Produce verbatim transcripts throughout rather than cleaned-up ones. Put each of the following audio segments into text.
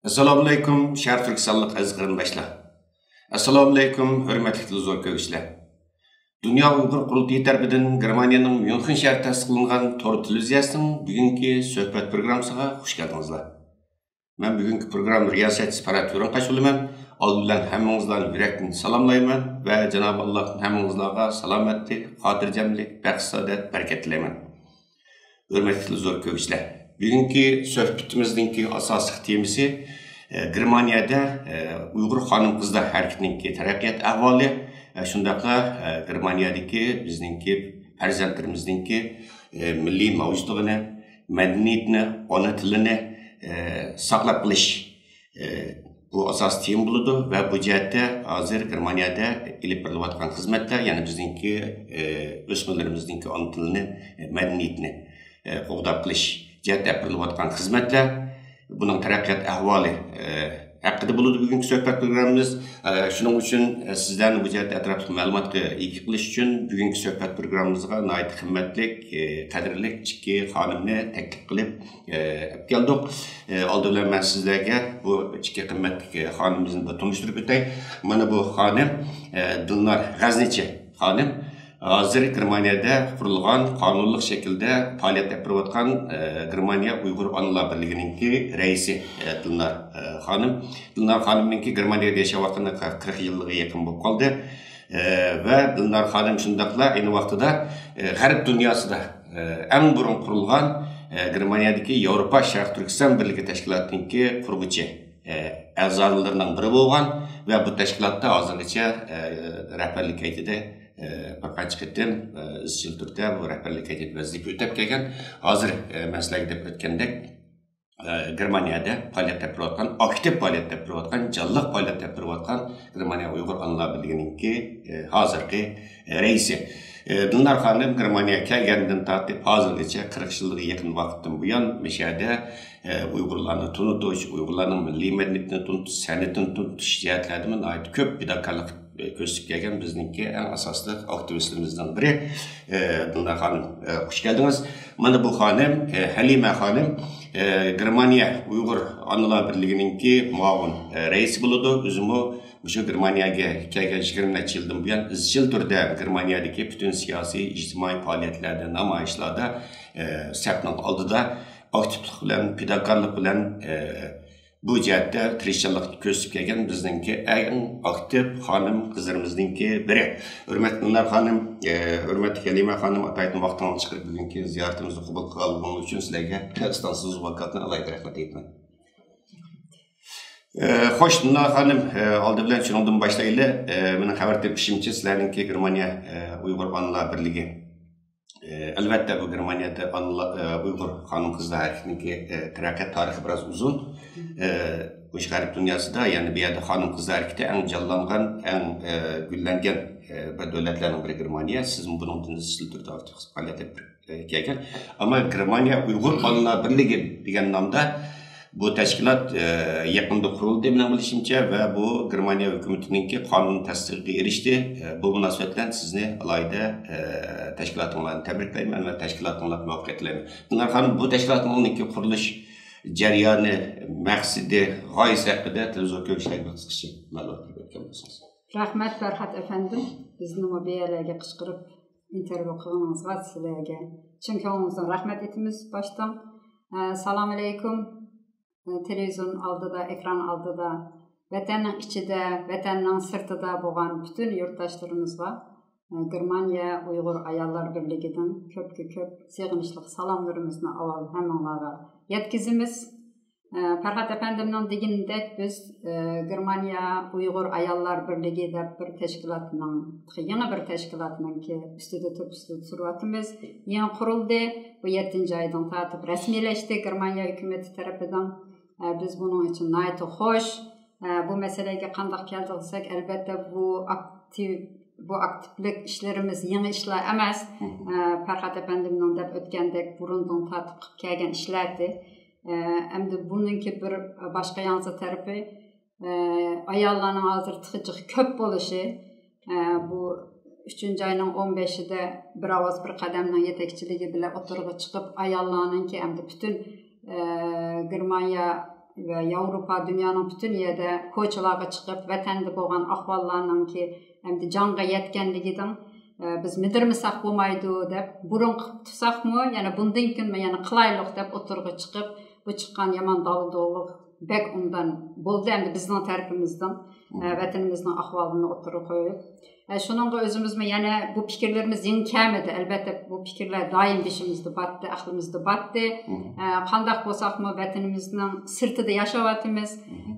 ئەسسالامۇئەلەيكۇم، شەرق تۈركىستانلىق ئەزىز قېرىنداشلار. ئەسسالامۇئەلەيكۇم، ھۆرمەتلىك تېلېۋىزور كۆرگۈچىلەر. دۇنيا ئۇيغۇر قۇرۇلتىيى تەرىپىدىن گېرمانىيەنىڭ ميۇنخېن شەھىرىدە تەسىس قىلىنغان تور تېلېۋىزىيەسىنىڭ بۈگۈنكى سۆھبەت پروگراممىسىغا خۇش كەلدىڭىزلار. مەن بۈگۈنكى پروگرامما رىياسەتچىسى پەرھات ھۆرۈن قاچۇلىمەن. ئالدى بىلەن ھەممىڭىزلارنى يۈرەكتىن سالاملايمەن ۋە جانابى ئاللاھتىن ھەممىڭىزلارغا سالامەتلىك، خاتىرجەملىك، بەخت-سائادەت، بەرىكەت تىلەيمەن. ھۆرمەتلىك تېلېۋىزور كۆرگۈچىلەر، بۈگۈنكى سۆھبىتىمىزنىڭكى ئاساسلىق تېمىسى، ئە، گېرمانىيەدە، ئە، ئۇيغۇر خانىم-قىزلار ھەرىكىتىنىڭكى تەرەققىيات ئەھۋالى، ئە، شۇنداقلا، ئە، گېرمانىيەدىكى بىزنىڭكى پەرزەنتلىرىمىزنىڭكى، ئە، مىللىي مەۋجۇتلۇقىنى، مەدەنىيىتىنى، ئانا تىلىنى، ئە، ساقلاپ قېلىش، ئە، بۇ ئاساسىي تېما بولىدۇ ۋە بۇ جەھەتتە ھازىر گېرمانىيەدە ئېلىپ بېرىلىۋاتقان خىزمەتلەر، يەنى بىزنىڭكى، ئە، ئۆسمۈرلىرىمىزنىڭكى ئانا تىلىنى، ئە، مەدەنىيىتىنى، ئە، قوغداپ قېلىش جەھەتتە ئېلىپ بېرىلىۋاتقان خىزمەتلەر، بۇنىڭ تەرەققىيات ئەھۋالى، ئە، ھەققىدە بولىدۇ بۈگۈنكى سۆھبەت پروگراممىمىز. ئە، شۇنىڭ ئۈچۈن، ئە، سىزلەرنى بۇ جەھەتتە ئەتراپلىق مەلۇماتقا ئىگە قىلىش ئۈچۈن بۈگۈنكى سۆھبەت پروگراممىمىزغا ناھايىتى قىممەتلىك، ئە، قەدىرلىك ئىككى خانىمنى تەكلىپ قىلىپ، ئە، ئېلىپ كەلدۇق. ئە، ئالدى بىلەن مەن سىزلەرگە بۇ ئىككى قىممەتلىك، ئە، خانىمىمىزنى بىر تونۇشتۇرۇپ ئۆتەي. مانا بۇ خانىم، ئە، دىلنار غەزنىچى خانىم. ھازىر گېرمانىيەدە قۇرۇلغان، قانۇنلۇق شەكىلدە پائالىيەت ئېلىپ بېرىۋاتقان، ئە، گېرمانىيە ئۇيغۇر ئانىلار بىرلىكىنىڭكى رەئىسى، ئە، دىلنار، ئە، خانىم. دىلنار خانىمنىڭكى گېرمانىيەدە ياشاۋاتقىنىغا قىرىق يىللىقى يېقىن بولۇپ قالدى. ئە، ۋە دىلنار خانىم شۇنداقلا ئەينى ۋاقتىدا، ئە، غەرب دۇنياسىدا، ئە، ئەڭ بۇرۇن قۇرۇلغان، ئە، گېرمانىيەدىكى ياۋروپا شەرقىي تۈركىستان بىرلىكى تەشكىلاتىنىڭكى قۇرغۇچى، ئە، ئەزالىرىنىڭ بىرى بولغان ۋە بۇ تەشكىلاتتا ھازىرغىچە، ئە، رەھبەرلىك ھەيئىتىدە، ئە، بىر قانچە قېتىم، ئە، ئىزچىل تۈردە بۇ رەھبەرلىك ھەيئىتىدە ۋەزىپە ئۆتەپ كەلگەن. ھازىر، ئە، مەن سىلەرگە دەپ ئۆتكەندەك، ئە، گېرمانىيەدە پائالىيەت ئېلىپ بېرىۋاتقان، ئاكتىپ پائالىيەت ئېلىپ بېرىۋاتقان، جانلىق پائالىيەت ئېلىپ بېرىۋاتقان گېرمانىيە ئۇيغۇر ئانىلار بىرلىكىنىڭكى، ئە، ھازىرقى، ئە، رەئىسى. ئە، دىلنار خانىم گېرمانىيەگە كەلگەندىن تارتىپ ھازىرغىچە قىرىق يىلغا يېقىن ۋاقىتتىن بۇيان مۇشۇ يەردە، ئە، ئۇيغۇرلارنى تونۇتۇش، ئۇيغۇرلارنىڭ مىللىي مەدەنىيىتىنى تونۇتۇش، سەنئىتىنى تونۇتۇش جەھەتلەردىمۇ ناھايىتى كۆپ پىداكارلىق، ئە، كۆرسىتىپ كەلگەن بىزنىڭكى ئەڭ ئاساسلىق ئاكتىۋىستىمىزنىڭ بىرى، ئە، دىلنار خانىم، ئە، خۇش كەلدىڭىز. مانا بۇ خانىم، ئە، ھەلىمە خانىم، ئە، گېرمانىيە ئۇيغۇر ئانىلار بىرلىكىنىڭكى مۇئاۋىن، ئە، رەئىسى بولىدۇ. ئۆزىمۇ مۇشۇ گېرمانىيەگە كەلگەن يىگىرمە نەچچە يىلدىن بۇيان ئىزچىل تۈردە گېرمانىيەدىكى پۈتۈن سىياسىي، ئىجتىمائىي پائالىيەتلەردە، نامايىشلاردا، ئە، سەپنىڭ ئالدىدا ئاكتىپلىق بىلەن، پىداكارلىق بىلەن، ئە، بۇ جەھەتتە تىرىشچانلىق كۆرسىتىپ كەلگەن بىزنىڭكى ئەڭ ئاكتىپ خانىم قىزلىرىمىزنىڭكى بىرى. ھۆرمەتلىك دىلنار خانىم، ئە، ھۆرمەتلىك ھەلىمە خانىم، ئاتايىتىن ۋاقتىڭىزنى چىقىرىپ بۈگۈنكى زىيارىتىمىزنى قوبۇل قىلغانلىقىڭىز ئۈچۈن سىلەرگە ئىستانسىز ۋاكالىتەن ئالاھىدە رەھمەت ئېيتىمەن. ئە، خوش، دىلنار خانىم، ئە، ئالدى بىلەن شۇنىڭدىن باشلايلى. ئە، مېنىڭ خەۋەر تېپىشىمچە، سىلەرنىڭكى گېرمانىيە، ئە، ئۇيغۇر ئانىلار بىرلىكى، ئە، ئەلۋەتتە، بۇ گېرمانىيەدە ئانىلار، ئە، ئۇيغۇر خانىم-قىزلار ھەرىكىتىنىڭكى، ئە، تەرەققىيات تارىخى بىراز ئۇزۇن. ئە، مۇشۇ غەرب دۇنياسىدا، يەنى بۇ يەردە خانىم-قىزلار ھەرىكىتى ئەڭ جانلانغان، ئەڭ، ئە، گۈللەنگەن، ئە، بىر دۆلەتلەرنىڭ بىرى گېرمانىيە. سىزمۇ بۇنىڭدىن ئىزچىل تۈردە ئاكتىپ پائالىيەت ئېلىپ كەلگەن. ئەمما گېرمانىيە ئۇيغۇر ئانىلار بىرلىكى دېگەن نامدا بۇ تەشكىلات، ئە، يېقىندا قۇرۇلدى، مېنىڭ بىلىشىمچە، ۋە بۇ گېرمانىيە ھۆكۈمىتىنىڭكى قانۇن تەستىقىگە ئېرىشتى. ئە، بۇ مۇناسىۋەت بىلەن سىزنى ئالاھىدە، ئە، تەشكىلاتىڭلارنى تەبرىكلەيمەن ۋە تەشكىلاتىڭلارغا مۇۋەپپەقىيەت تىلەيمەن. دىلنار خانىم، بۇ تەشكىلاتىڭلارنىڭكى قۇرۇلۇش جەريانى، مەقسىتى، غايىسى ھەققىدە تېلېۋىزور كۆرگۈچىلەرگە بىر قىسقىچە مەلۇمات بېرىپ ئۆتكەن بولسىڭىز. رەھمەت، پەرھات ئەپەندىم، بىزنىمۇ بۇ يەرلەرگە قىچقىرىپ ئىنتېرۋيۇ قىلغىنىڭىزغا سىلەرگە چىن كۆڭلىمىزدىن رەھمەت ئېيتىمىز باشتىن. ئە، سالام ئەلەيكۇم. ئە، تېلېۋىزىيون ئالدىدا، ئېكران ئالدىدا، ۋەتەننىڭ ئىچىدە، ۋەتەننىڭ سىرتىدا بولغان پۈتۈن يۇرتداشلىرىمىزغا، ئە، گېرمانىيە ئۇيغۇر ئاياللار بىرلىكىدىن كۆپكە كۆپ سېغىنىشلىق سالاملىرىمىزنى ئاۋۋال ھەممىڭلارغا يەتكۈزىمىز. ئە، پەرھات ئەپەندىمنىڭ دېگىنىدەك، بىز، ئە، گېرمانىيە ئۇيغۇر ئاياللار بىرلىكى دەپ بىر تەشكىلاتنىڭ، تېخى يېڭى بىر تەشكىلاتنىڭكى ئۈستىدە، تۈپ ئۈستىدە تۇرۇۋاتىمىز. يېڭى قۇرۇلدى. بۇ يەتتىنچى ئايدىن تارتىپ رەسمىيلەشتى گېرمانىيە ھۆكۈمىتى تەرىپىدىن. ئە، بىز بۇنىڭ ئۈچۈن ناھايىتى خوش. ئە، بۇ مەسىلىگە قانداق كەلدى دېسەك، ئەلۋەتتە، بۇ ئاكتىپ-، بۇ ئاكتىپلىق ئىشلىرىمىز يېڭى ئىشلار ئەمەس. مم. ئە، پەرھات ئەپەندىمنىڭ دەپ ئۆتكەندەك بۇرۇندىن تارتىپ قىلىپ كەلگەن ئىشلار ئىدى. ئە، ئەمدى بۇنىڭكى بىر باشقا ياڭزا تەرىپى، ئە، ئاياللارنىڭ ھازىر تېخىچە كۆپ بولۇشى. ئە، بۇ ئۈچىنچى ئاينىڭ ئون بەشىدە بىر ئاۋاز بىر قەدەمنىڭ يېتەكچىلىكى بىلەن ئوتتۇرىغا چىقىپ، ئاياللارنىڭكى ئەمدى پۈتۈن، ئە، گېرمانىيە ۋە ياۋروپا، دۇنيانىڭ پۈتۈن يەردە كوچىلارغا چىقىپ، ۋەتەندە بولغان ئەھۋاللارنىڭكى ئەمدى جانغا يەتكەنلىكىدىن، ئە، بىز مىدىرمىساق بولمايدۇ دەپ، بۇرۇن قىلىپ تۇرساقمۇ، يەنە بۇندىن كېيىنمۇ يەنە قىلايلۇق دەپ ئوتتۇرىغا چىقىپ، بۇ چىققان يامان داۋا-دۇغىلىق بەك ئوبدان بولدى ئەمدى بىزنىڭ تەرىپىمىزدىن، ئە، ۋەتىنىمىزنىڭ ئەھۋالىنى ئوتتۇرىغا قويۇپ، ئە، شۇنىڭغا ئۆزىمىزمۇ يەنە بۇ پىكىرلىرىمىز يېڭى كەلمىدى. ئەلبەتتە، بۇ پىكىرلەر دائىم بېشىمىزدا باتتى، ئەقلىمىزدە باتتى. ئە، قانداق بولساقمۇ ۋەتىنىمىزنىڭ سىرتىدا ياشاۋاتىمىز.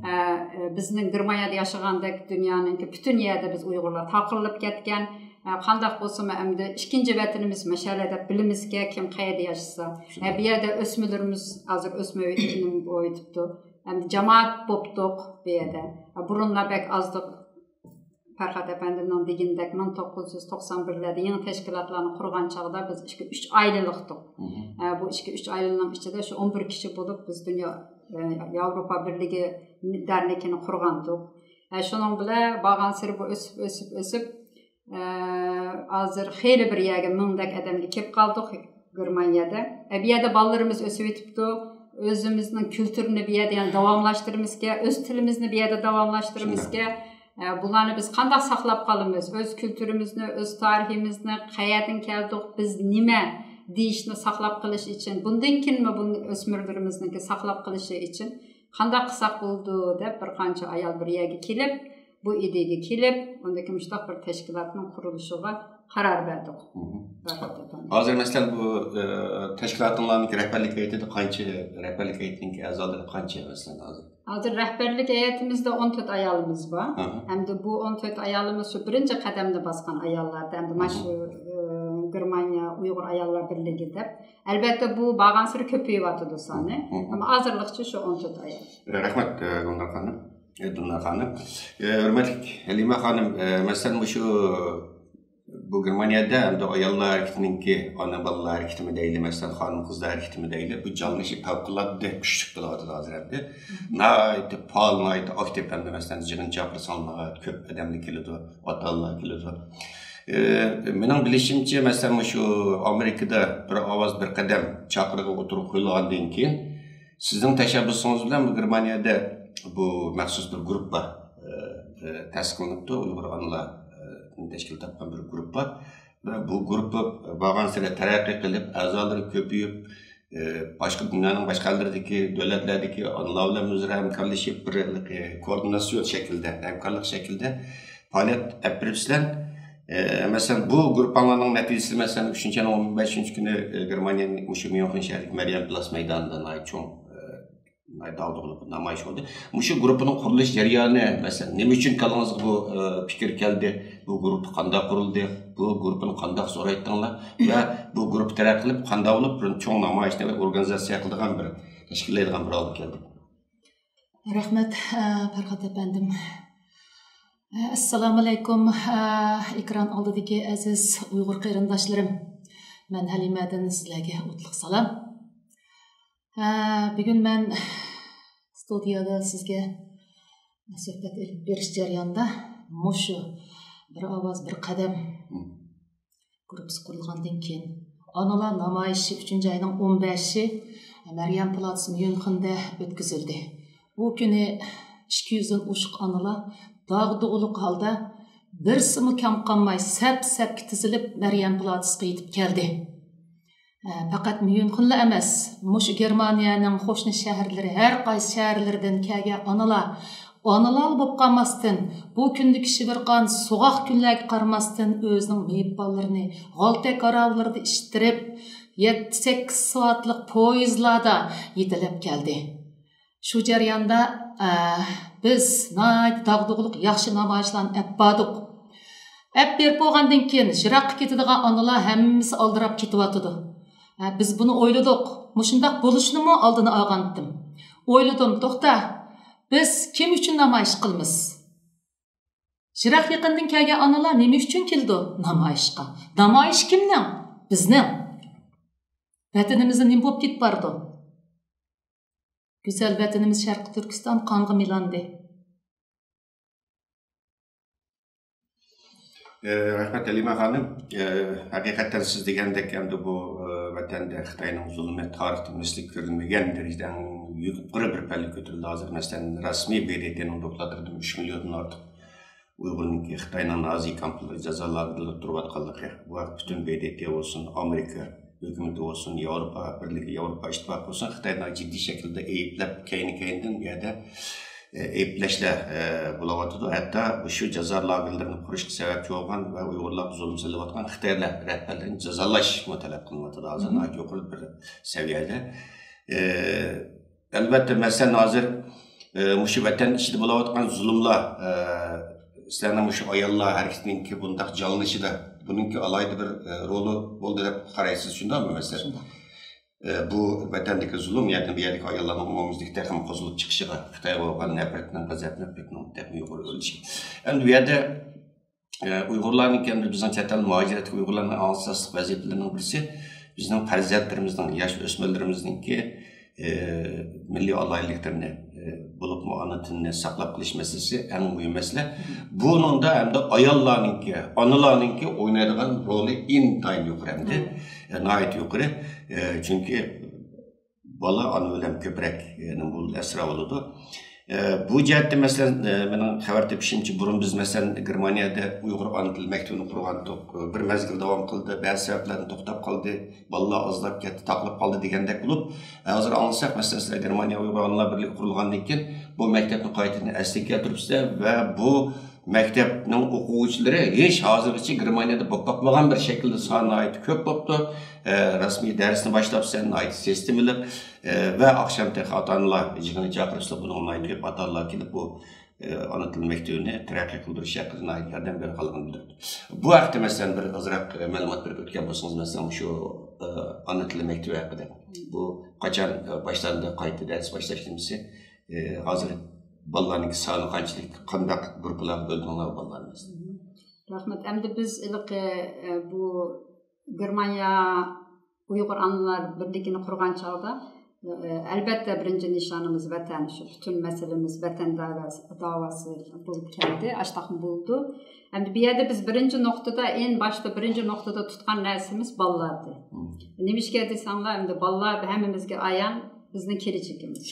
ئە، ئە، بىزنىڭ گېرمانىيەدە ياشىغاندەك دۇنيانىڭكى پۈتۈن يەردە بىز ئۇيغۇرلار تارقىلىپ كەتكەن. ئە، قانداق بولسىمۇ ئەمدى ئىككىنچى ۋەتىنىمىز مەشەلە دەپ بىلىمىزكە، كىم قەيەردە ياشىسا. ئە، بۇ يەردە ئۆسمۈرلىرىمىز ھازىر ئۆسمە ئۆتۈپتۇ. ئەمدى جامائەت بوپتۇق بۇ يەردە. ئە، بۇرۇنلا بەك ئازدۇق. پەرھات ئەپەندىمنىڭ دېگىنىدەك، مىڭ توققۇز يۈز توقسان بىرلەردە يېڭى تەشكىلاتلارنى قۇرغان چاغدا بىز ئىككى، ئۈچ ئائىلىلىقتۇق. ئە، بۇ ئىككى، ئۈچ ئائىلىنىڭ ئىچىدە شۇ ئون بىر كىشى بولۇپ، بىز دۇنيا، ئە، ياۋروپا بىرلىكى دەرنىكىنى قۇرغانتۇق. ئە، شۇنىڭ بىلەن بارغانسېرى بۇ ئۆسۈپ، ئۆسۈپ، ئۆسۈپ، ئە، ھازىر خېلى بىر يەرگە مىڭدەك ئادەمگە كېلىپ قالدۇق گېرمانىيەدە. ئە، بۇ يەردە بالىلىرىمىز ئۆسۈۋېتىپتۇ. ئۆزىمىزنىڭ كۈلتۈرىنى بۇ يەردە يەنە داۋاملاشتۇرىمىزكەن، ئۆز تىلىمىزنى بۇ يەردە داۋاملاشتۇرىمىزكەن. ئە، بۇلارنى بىز قانداق ساقلاپ قالىمىز؟ ئۆز كۈلتۈرىمىزنى، ئۆز تارىخىمىزنى، قەيەردىن كەلدۇق، بىز نېمە دېيىشنى ساقلاپ قېلىش ئۈچۈن، بۇندىن كېيىنمۇ بۇنى ئۆسمۈرلىرىمىزنىڭكى ساقلاپ قېلىشى ئۈچۈن قانداق قىلساق بولىدۇ دەپ بىر قانچە ئايال بىر يەرگە كېلىپ، بۇ ئىدىيەگە كېلىپ، ئۇندىن كېيىن مۇشۇنداق بىر تەشكىلاتنىڭ قۇرۇلۇشىغا قارار بەردۇق. پەرھات ئەپەندى. ھازىر مەسىلەن بۇ، ئە، تەشكىلاتىڭلارنىڭ رەھبەرلىك ھەيئىتىدە قانچە، رەھبەرلىك ھەيئىتىنىڭكى ئەزالىرى قانچە مەسىلەن ھازىر؟ ھازىر رەھبەرلىك ھەيئىتىمىزدە ئون تۆت ئايالىمىز بار. ئەمدى بۇ ئون تۆت ئايالىمىز شۇ بىرىنچى قەدەمنى باسقان ئاياللار، ئەمدى مانا شۇ، ئە، گېرمانىيە ئۇيغۇر ئاياللار بىرلىكى دەپ. ئەلبەتتە بۇ بارغانسېرى كۆپىيىۋاتىدۇ سانى. ئەمما ھازىرلىقچە شۇ ئون تۆت ئايال. رەھمەت، ئە، گۈلنار خانىم. ئە، دىلنار خانىم. ئە، ھۆرمەتلىك ھەلىمە خانىم، ئە، مەسىلەن، مۇشۇ بۇ گېرمانىيەدە ئەمدى ئاياللار ھەرىكىتىنىڭكى، ئانا بالىلار ھەرىكىتىمۇ دەيلى، مەسىلەن، خانىم قىزلار ھەرىكىتىمۇ دەيلى، بۇ جانلىنىشى پەۋقۇلئاددە كۈچلۈك بولۇۋاتىدۇ ھازىر ئەمدى. ناھايىتى پائال، ناھايىتى ئاكتىپ ئەمدى، مەسىلەن، يىغىن چاقىرساڭلار ناھايىتى كۆپ ئادەملەر كېلىدۇ، ئاتا-ئانىلار كېلىدۇ. ئى، مېنىڭ بىلىشىمچە، مەسىلەن، مۇشۇ ئامېرىكىدا بىر ئاۋاز، بىر قەدەم چاقىرىقى ئوتتۇرىغا قويۇلغاندىن كېيىن، سىزنىڭ تەشەببۇسىڭىز بىلەن بۇ گېرمانىيەدە بۇ مەخسۇس بىر گۇرۇپپا، ئى، ئى، تەسىس قىلىنىپتۇ. ئۇيغۇر ئانىلار، ئى، تەشكىل تاپقان بىر گۇرۇپپا. ۋە بۇ گۇرۇپپا بارغانسېرى تەرەققىي قىلىپ، ئەزالىرى كۆپىيىپ، ئى، باشقا دۇنيانىڭ باشقا ئەللىرىدىكى، دۆلەتلەردىكى ئانىلار بىلەن ئۆزئارا ھەمكارلىشىپ، بىر، ئى، كوئوردىناتسىيون شەكلىدە، ھەمكارلىق شەكلىدە پائالىيەت ئېلىپ بېرىپسىلەر. ئى، مەسىلەن، بۇ گۇرۇپپاڭلارنىڭ نەتىجىسى، مەسىلەن، ئۈچىنچى ئاينىڭ ئون بەشىنچى كۈنى، ئى، گېرمانىيەنىڭ مۇشۇ ميۇنخېن شەھىرىدىكى مەرىيەن پىلاس مەيدانىدا ناھايىتى چوڭ، ئى، ناھايىتى داغدۇغىلىق نامايىش بولدى. مۇشۇ گۇرۇپپىنىڭ قۇرۇلۇش جەريانى، مەسىلەن، نېمە ئۈچۈن كاللىڭىزغا بۇ، ئى، پىكىر كەلدى؟ بۇ گۇرۇپپا قانداق قۇرۇلدى؟ بۇ گۇرۇپپىنى قانداق زورايتتىڭلار؟ ۋە بۇ گۇرۇپپا تەرەققىي قىلىپ، قانداق بولۇپ بىر چوڭ نامايىشنى ئورگانىزاتسىيە قىلىدىغان بىر، تەشكىللەيدىغان بىر ھالغا كەلدى؟ رەھمەت، ئە، پەرھات ئەپەندىم. ئە، ئەسسالامۇئەلەيكۇم، ئە، ئېكران ئالدىدىكى ئەزىز ئۇيغۇر قېرىنداشلىرىم. مەن ھەلىمەدىن سىزلەرگە ئوتلۇق سالام. ئە، بۈگۈن مەن ستۇدىيەدە سىزگە سۆھبەت ئېلىپ بېرىش جەريانىدا مۇشۇ بىر ئاۋاز، بىر قەدەم گۇرۇپپىسى قۇرۇلغاندىن كېيىن، ئانىلار نامايىشى ئۈچىنچى ئاينىڭ ئون بەشى مەريەم پلاتس ميۇنخېندا ئۆتكۈزۈلدى. بۇ كۈنى ئىككى يۈزدىن ئوشۇق ئانىلار داغدۇغىلىق ھالدا بىرسىمۇ كەم قالماي سەپ-سەپكە تىزىلىپ مەريەم پلاتسقا يېتىپ كەلدى. ئە، پەقەت ميۇنخېنلا ئەمەس، مۇشۇ گېرمانىيەنىڭ قوشنا شەھەرلىرى، ھەر قايسى شەھەرلىرىدىن كەلگەن ئانىلار، ئانىلارلا بولۇپ قالماستىن، بۇ كۈندىكى شىۋىرغان سوغۇق كۈنلەرگە قارىماستىن، ئۆزىنىڭ مېيىپ بالىلىرىنى غالتەك ئاراۋىلىرىدا ئىشتىرىپ، يەتتە، سەككىز سائەتلىك پويىزلاردا يېتىلەپ كەلدى. شۇ جەرياندا، ئە، بىز ناھايىتى داغدۇغىلىق ياخشى نامايىشلارنى ئەپ باردۇق. ئەپ بېرىپ بولغاندىن كېيىن، يىراققا كېتىدىغان ئانىلار ھەممىسى ئالدىراپ كېتىۋاتىدۇ. ئە، بىز بۇنى ئويلىدۇق. مۇشۇنداق بولۇشىنىمۇ ئالدىنى ئالغانتىم. ئويلىدىم، توختا، بىز كىم ئۈچۈن نامايىش قىلىمىز؟ يىراق يېقىندىن كەلگەن ئانىلار نېمە ئۈچۈن كېلىدۇ نامايىشقا؟ نامايىش كىمنىڭ؟ بىزنىڭ. ۋەتىنىمىزدە نېمە بولۇپ كېتىپ بارىدۇ؟ گۈزەل ۋەتىنىمىز شەرقىي تۈركىستان قانغا مىلاندى. ئە، رەھمەت، ھەلىمە خانىم. ئە، ھەقىقەتەن سىز دېگەندەك، ئەمدى بۇ، ئە، ۋەتەندە خىتاينىڭ زۇلمى تارىختا مىسلى كۆرۈلمىگەن دەرىجىدە ئەڭ يۇقىرى بىر پەللىگە كۆتۈرۈلدى. ھازىر، مەسىلەن، رەسمىي ب د ت نىڭ دوكلاتلىرىدا ئۈچ مىليوندىن ئارتۇق ئۇيغۇرنىڭكى خىتاينىڭ نازى كامپلىرى، جازا لاگېرلىرىدا تۇرۇۋاتقانلىقى، بۇ ھەقتە پۈتۈن ب د ت بولسۇن، ئامېرىكا ھۆكۈمىتى بولسۇن، ياۋروپا بىرلىكى، ياۋروپا ئىتتىپاقى بولسۇن، خىتاينى جىددىي شەكىلدە ئەيىبلەپ، كەينى-كەينىدىن بۇ يەردە، ئە، ئەيىبلەشلەر، ئە، بولۇۋاتىدۇ. ھەتتا مۇشۇ جازا لاگېرلىرىنى قۇرۇشقا سەۋەبچى بولغان ۋە ئۇيغۇرلارغا زۇلۇم سېلىۋاتقان خىتايلار رەھبەرلىرىنى جازالاشمۇ تەلەپ قىلىنىۋاتىدۇ. ھازىر ناھايىتى يۇقىرى بىر سەۋىيەدە. ئە، ئەلۋەتتە، مەسىلەن، ھازىر، ئە، مۇشۇ ۋەتەن ئىچىدە بولۇۋاتقان زۇلۇملار، ئە، سىلەرنىڭ مۇشۇ ئاياللار ھەرىكىتىنىڭكى بۇنداق جانلىنىشىدا بۇنىڭكى ئالاھىدە بىر، ئە، رولى بولدى دەپ قارايسىز، شۇنداقمۇ، مەسىلەن؟ شۇنداق. ئە، بۇ ۋەتەندىكى زۇلۇم، يەنى بۇ يەردىكى ئاياللارنىڭ ئومۇميۈزلۈك تېخىمۇ قوزغىلىپ چىقىشىغا، خىتايغا بولغان نەپرىتىنىڭ، غەزەپ نەپرىتىنىڭ تېخىمۇ يۇقىرى ئۆرلىشى. ئەمدى بۇ يەردە، ئە، ئۇيغۇرلارنىڭكى، ئەمدى بىزنىڭ چەت ئەل مۇھاجىرەتتىكى ئۇيغۇرلارنىڭ ئاساسلىق ۋەزىپىلىرىنىڭ بىرسى، بىزنىڭ پەرزەنتلىرىمىزنىڭ، ياش ئۆسمۈرلىرىمىزنىڭكى، ئە، مىللىي ئالاھىدىلىكلىرىنى، ئە، بولۇپمۇ ئانا تىلىنى ساقلاپ قېلىش مەسىلىسى ئەڭ مۇھىم مەسىلە. بۇنىڭدا ئەمدى ئاياللارنىڭكى، ئانىلارنىڭكى ئوينايدىغان رولى ئىنتايىن يۇقىرى ئەمدى. ئە، ناھايىتى يۇقىرى. ئە، چۈنكى بالا ئانا بىلەن كۆپرەك، ئە، نېمە بولىدۇ، ئەسرا بولىدۇ. ئە، بۇ جەھەتتە، مەسىلەن، ئە، مېنىڭ خەۋەر تېپىشىمچە، بۇرۇن بىز، مەسىلەن، گېرمانىيەدە ئۇيغۇر ئانا تىل مەكتىپىنى قۇرغانتۇق. بىر مەزگىل داۋام قىلدى، بەزى سەۋەبلەردىن توختاپ قالدى، بالىلار ئازلاپ كەتتى، تاقىلىپ قالدى دېگەندەك بولۇپ، ھازىر ئاڭلىساق، مەسىلەن، سىلەر گېرمانىيە ئۇيغۇر ئانىلار بىرلىكى قۇرۇلغاندىن كېيىن بۇ مەكتەپنى قايتىدىن ئەسلىگە كەلتۈرۈپسىلەر ۋە بۇ مەكتەپنىڭ ئوقۇغۇچىلىرى ھېچ ھازىرغىچە گېرمانىيەدە بولۇپ باقمىغان بىر شەكىلدە سانى ناھايىتى كۆپ بوپتۇ. ئە، رەسمىي دەرسنى باشلاپسەن، ناھايىتى سىستېمىلىق، ئە، ۋە ئاخشام تېخى ئاتا-ئانىلار يىغىنى چاقىرىپسىلەر، بۇنىڭغا ناھايىتى كۆپ ئاتا-ئانىلار كېلىپ، بۇ، ئە، ئانا تىل مەكتىۋىنى تەرەققىي قىلدۇرۇش ھەققىدە ناھايىتى ياردەم بېرىدىغانلىقىنى بىلدۈردى. بۇ ھەقتە، مەسىلەن، بىر ئازراق، ئە، مەلۇمات بېرىپ ئۆتكەن بولسىڭىز، مەسىلەن، مۇشۇ، ئە، ئانا تىل مەكتىۋى ھەققىدە. بۇ قاچان، ئە، باشلاندى، قايتا دەرس باشلاش نېمىسى؟ ئە، ھازىر بالىلارنىڭكى سانى قانچىلىك، قانداق گۇرۇپپىلارغا بۆلدۈڭلار بالىلارنى؟ رەھمەت. ئەمدى بىز ھېلىقى، ئە، بۇ گېرمانىيە ئۇيغۇر ئانىلار بىرلىكىنى قۇرغان چاغدا، ئە، ئەلۋەتتە، بىرىنچى نىشانىمىز ۋەتەن، شۇ پۈتۈن مەسىلىمىز ۋەتەن دەۋەسى، داۋاسى بولۇپ كەلدى، ئاشتاقمۇ بولدى. ئەمدى بۇ يەردە بىز بىرىنچى نۇقتىدا، ئەڭ باشتا بىرىنچى نۇقتىدا تۇتقان نەرسىمىز بالىلاردى. نېمىشقا دېسەڭلار، ئەمدى بالىلار ھەممىمىزگە ئايان، بىزنىڭ كېلىچىكىمىز.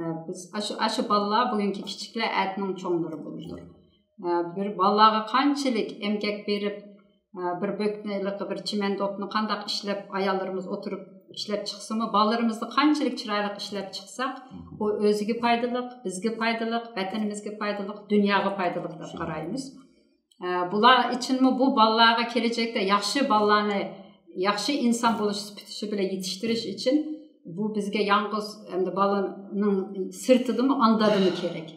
ئە، بىز ئاشۇ، ئاشۇ بالىلار بۈگۈنكى كىچىكلەر، ئەتىنىڭ چوڭلىرى بولىدۇ. ئە، بىر بالىلارغا قانچىلىك ئەمگەك بېرىپ، ئە، بىر بۆكنى، ھېلىقى بىر چىمەنتوپنى قانداق ئىشلەپ، ئاياللىرىمىز ئولتۇرۇپ ئىشلەپ چىقسىمۇ، بالىلىرىمىزنى قانچىلىك چىرايلىق ئىشلەپ چىقساق، ئۇ ئۆزىگە پايدىلىق، بىزگە پايدىلىق، ۋەتىنىمىزگە پايدىلىق، دۇنياغا پايدىلىق دەپ قارايمىز. ئە، بۇلار ئۈچۈنمۇ، بۇ بالىلارغا كېلىچەكتە ياخشى بالىلارنى، ياخشى ئىنسان بولۇش سۈپىتى بىلەن يېتىشتۈرۈش ئۈچۈن، بۇ بىزگە يالغۇز ئەمدى بالىنىڭ سىرتىدىمۇ، ئانا دادىمۇ كېرەك.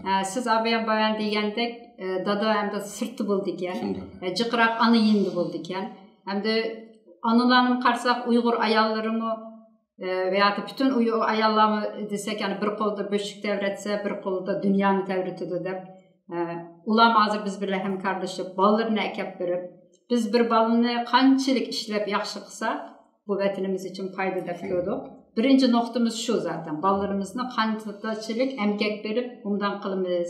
ئە، سىز ئابايان بايان دېگەندەك، ئە، دادا ئەمدى سىرتتا بولىدىكەن. ئە، جىقراق ئانا يېنىدا بولىدىكەن. ئەمدى ئانىلارنى قارىساق، ئۇيغۇر ئاياللىرىمۇ، ئە، ۋە ياكى پۈتۈن ئۇيغۇر ئاياللارمۇ دېسەك، يەنى بىر قولىدا بۆشۈك تەۋرەتسە، بىر قولىدا دۇنيانى تەۋرىتىدۇ دەپ، ئە، ئۇلارمۇ ھازىر بىز بىلەن ھەمكارلىشىپ، بالىلىرىنى ئەكەپ بېرىپ، بىز بىر بالىنى قانچىلىك ئىشلەپ ياخشى قىلساق، بۇ ۋەتىنىمىز ئۈچۈن پايدا دەپ كۆردۇق. بىرىنچى نۇقتىمىز شۇ زاتەن. بالىلىرىمىزنى قانچىلىك ئەمگەك بېرىپ، ئۇنداق قىلىمىز.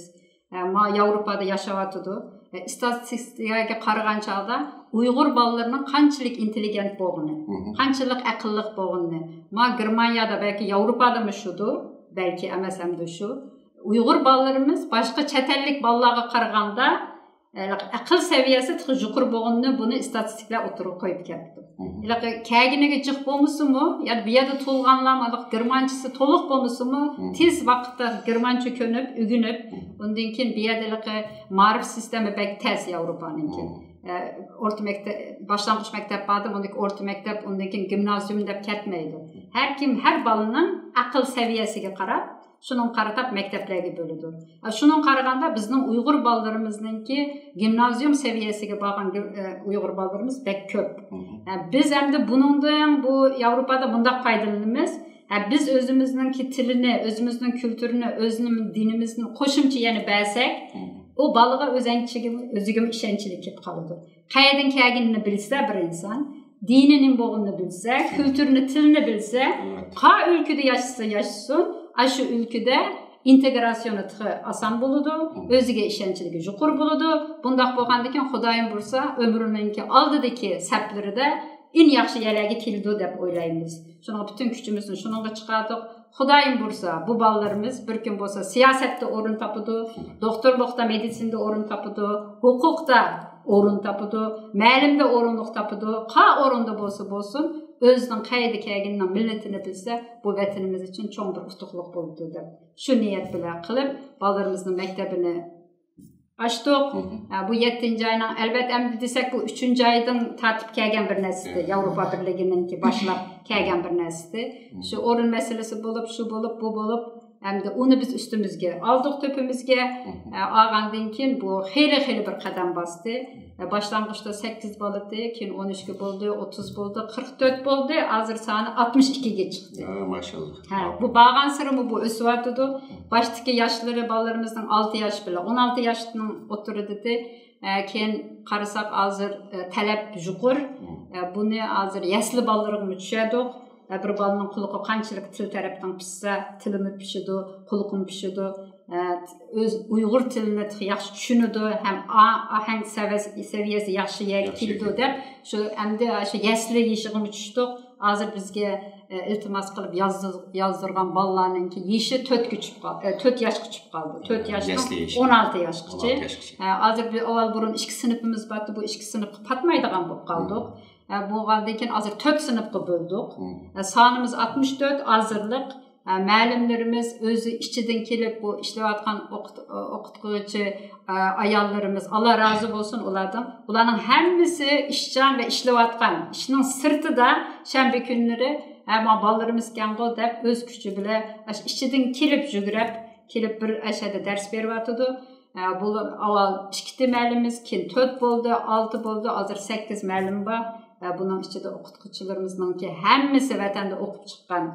ئە، ما ياۋروپادا ياشاۋاتىدۇ. ئە، ئىستاتىستىكىگە قارىغان چاغدا ئۇيغۇر بالىلىرىنىڭ قانچىلىك ئىنتېللىگېنت بولغىنى، قانچىلىك ئەقىللىق بولغىنىنى. ما گېرمانىيەدە، بەلكى ياۋروپادىمۇ شۇدۇ، بەلكى ئەمەس ئەمدى شۇ. ئۇيغۇر بالىلىرىمىز باشقا چەت ئەللىك بالىلارغا قارىغاندا، ئە، ئەقىل سەۋىيەسى تېخى يۇقىرى بولغىنىنى بۇنى ئىستاتىستىكىلار ئوتتۇرىغا قويۇپ كەتتى. ھېلىقى كەلگىنىگە جىق بولمىسىمۇ، يا بۇ يەردە تۇغۇلغانلارمۇ ھېلىقى گېرمانچىسى تولۇق بولمىسىمۇ، تېز ۋاقىتتا گېرمانچە كۆنۈپ، ئۆگىنىپ، ئۇندىن كېيىن بۇ يەردە ھېلىقى مائارىپ سىستېما بەك تەس ياۋروپانىڭكى. ئە، ئورتا مەكتەپ، باشلانغۇچ مەكتەپ باردىمۇ، ئۇندىن كېيىن ئورتا مەكتەپ، ئۇندىن كېيىن گىمنازىيۇم دەپ كەتمەيدۇ. ھەر كىم، ھەر بالىنىڭ ئەقىل سەۋىيەسىگە قاراپ، شۇنىڭغا قارىتاپ مەكتەپلەرگە بۆلىدۇ. شۇنىڭغا قارىغاندا بىزنىڭ ئۇيغۇر بالىلىرىمىزنىڭكى گىمنازىيۇم سەۋىيەسىگە بارغان گىم-، ئە، ئۇيغۇر بالىلىرىمىز بەك كۆپ. ئە، بىز ئەمدى بۇنىڭدىن بۇ ياۋروپادا بۇنداق پايدىلىنىمىز. ئە، بىز ئۆزىمىزنىڭكى تىلىنى، ئۆزىمىزنىڭ كۈلتۈرىنى، ئۆزىنىڭ دىنىمىزنى قوشۇمچە يەنە بەرسەك، ئۇ بالىغا ئۆز ئەنچىگە-، ئۆزىگىمۇ ئىشەنچلىك كېلىپ قالىدۇ. قەيەردىن كەلگىنىنى بىلسە بىر ئىنسان، دىنى نېمە بولغىنىنى بىلسە، كۈلتۈرىنى، تىلىنى بىلسە، قا ئۆلكىدە ياشىسا ياشىسۇن، ئاشۇ ئۆلكىدە ئىنتېگراتسىيونى تېخى ئاسان بولىدۇ، ئۆزىگە ئىشەنچلىكى يۇقىرى بولىدۇ. بۇنداق بولغاندىكىن، خۇدايىم بۇيرۇسا، ئۆمرىنىڭكى ئالدىدىكى سەپلىرىدە ئەڭ ياخشى يەرلەرگە كېلىدۇ دەپ ئويلايمىز. شۇنىڭغا پۈتۈن كۈچىمىزنى شۇنىڭغا چىقاردۇق. خۇدايىم بۇيرۇسا، بۇ بالىلىرىمىز بىر كۈن بولسا سىياسەتتە ئورۇن تاپىدۇ، دوختۇرلۇقتا، مېدىتسىنىدا ئورۇن تاپىدۇ، ھوقۇقتا ئورۇن تاپىدۇ، مەلىمدە ئورۇنلۇق تاپىدۇ، قا ئورۇندا بولسا بولسۇن، ئۆزىنىڭ قەيەردە كەلگىنىنىڭ مىللىتىنى بىلسە، بۇ ۋەتىنىمىز ئۈچۈن چوڭ بىر ئۇتۇقلۇق بولىدۇ دەپ، شۇ نىيەت بىلەن قىلىپ، بالىلىرىمىزنىڭ مەكتىپىنى ئاچتۇق. ھە، بۇ يەتتىنچى ئاينىڭ، ئەلۋەتتە، ئەمدى دېسەك، بۇ ئۈچىنچى ئايدىن تارتىپ كەلگەن بىر نەرسىدى. ياۋروپا بىرلىكىنىڭكى باشلاپ كەلگەن بىر نەرسىدى. شۇ ئورۇن مەسىلىسى بولۇپ، شۇ بولۇپ، بۇ بولۇپ، ئەمدى ئۇنى بىز ئۈستىمىزگە ئالدۇق، تۆپىمىزگە. ئە، ئالغاندىن كېيىن بۇ خېلى، خېلى بىر قەدەم باستى. ئە، باشلانغۇچتا سەككىز بالا ئىدى، كېيىن ئون ئىككى بولدى، ئوتتۇز بولدى، قىرىق تۆت بولدى، ھازىر سانى ئاتمىش ئىككىگە چىقتى. ھە، ماشاللا. ھە، بۇ بارغانسېرىمۇ بۇ ئۆسۈۋاتىدۇ. باشتىكى ياشلىرى بالىلىرىمىزنىڭ ئالتە ياش بىلەن ئون ئالتە ياشنىڭ ئوتتۇرىدا ئىدى. ئە، كېيىن قارىساق، ھازىر، ئە، تەلەپ يۇقىرى. ئە، بۇنى ھازىر يەسلى بالىلىرىغىمۇ چۈشەردۇق. ئە، بىر بالىنىڭ قۇلىقى قانچىلىك تىل تەرەپتىن پىشسا، تىلىمۇ پىشىدۇ، قۇلىقىمۇ پىشىدۇ. ئە، ئۆز ئۇيغۇر تىلىنى تېخى ياخشى چۈشىنىدۇ ھەم ئا-، ئاھاڭ سەۋىيەس-، سەۋىيەسى ياخشى يەرگە كېلىدۇ دەپ، شۇ ئەمدى شۇ يەسلى يېشىغىمۇ چۈشتۇق. ھازىر بىزگە، ئە، ئىلتىماس قىلىپ يازدۇر-، يازدۇرغان بالىلارنىڭكى يېشى تۆتكە چۈشۈپ قال-، ئە، تۆت ياشقا چۈشۈپ قالدى. تۆت ياشتىن ئون ئالتە ياشقىچە. ئە، ھازىر بىر ئاۋۋال بۇرۇن ئىككى سىنىپىمىز بارتى، بۇ ئىككى سىنىپقا پاتمايدىغان بولۇپ قالدۇق. ئە، بولغاندىن كېيىن ھازىر تۆت سىنىپقا بۆلدۇق. ئە، سانىمىز ئاتمىش تۆت، ھازىرلىق. ئە، مەلىملىرىمىز ئۆزى ئىچىدىن كېلىپ، بۇ ئىشلەۋاتقان ئوقۇت-، ئوقۇتقۇچى، ئە، ئاياللىرىمىز، ئاللا رازى بولسۇن ئۇلاردىن. ئۇلارنىڭ ھەممىسى ئىشچان ۋە ئىشلەۋاتقان، ئىشنىڭ سىرتىدا شەنبە كۈنلىرى، ھە، ما بالىلىرىمىزكەنغۇ دەپ ئۆز كۈچى بىلەن ئاشۇ ئىچىدىن كېلىپ يۈگرەپ، كېلىپ بىر ئەشەدە دەرس بېرىۋاتىدۇ. ئە، بۇ ئاۋۋال ئىككى مەلىمىمىز، كېيىن تۆت بولدى، ئالتە بولدى، ھازىر سەككىز مەلىم بار. ئە، بۇنىڭ ئىچىدە ئوقۇتقۇچىلىرىمىزنىڭكى ھەممىسى ۋەتەندە ئوقۇپ چىققان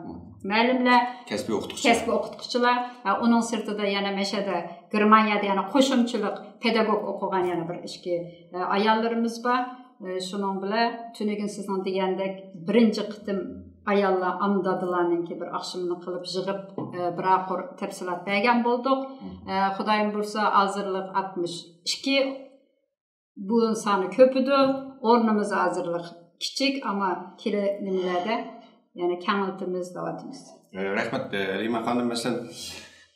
مەلىملەر، كەسپىي ئوقۇتقۇچىلار. كەسپىي ئوقۇتقۇچىلار. ئە، ئۇنىڭ سىرتىدا يەنە مەشەدە گېرمانىيەدە يەنە قوشۇمچىلىق پېداگوگ ئوقۇغان يەنە بىر ئىككى، ئە، ئاياللىرىمىز بار. ئە، شۇنىڭ بىلەن تۈنۈگۈن سىزنىڭ دېگەندەك بىرىنچى قېتىم ئاياللار، ئانا دادىلارنىڭكى بىر ئاخشىمىنى قىلىپ يىغىپ، ئە، بىر قۇر تەپسىلات بەرگەن بولدۇق. ئە، خۇدايىم بۇيرۇسا، ھازىرلىق ئاتمىش ئىككى، بۇ سانى كۆپىدۇ، ئورنىمىز ھازىرلىق كىچىك، ئەمما كېلە نېمىلەردە يەنە كېڭەيتىمىز دەۋاتىمىز. ئە، رەھمەت، ئە، رىما خانىم، مەسىلەن،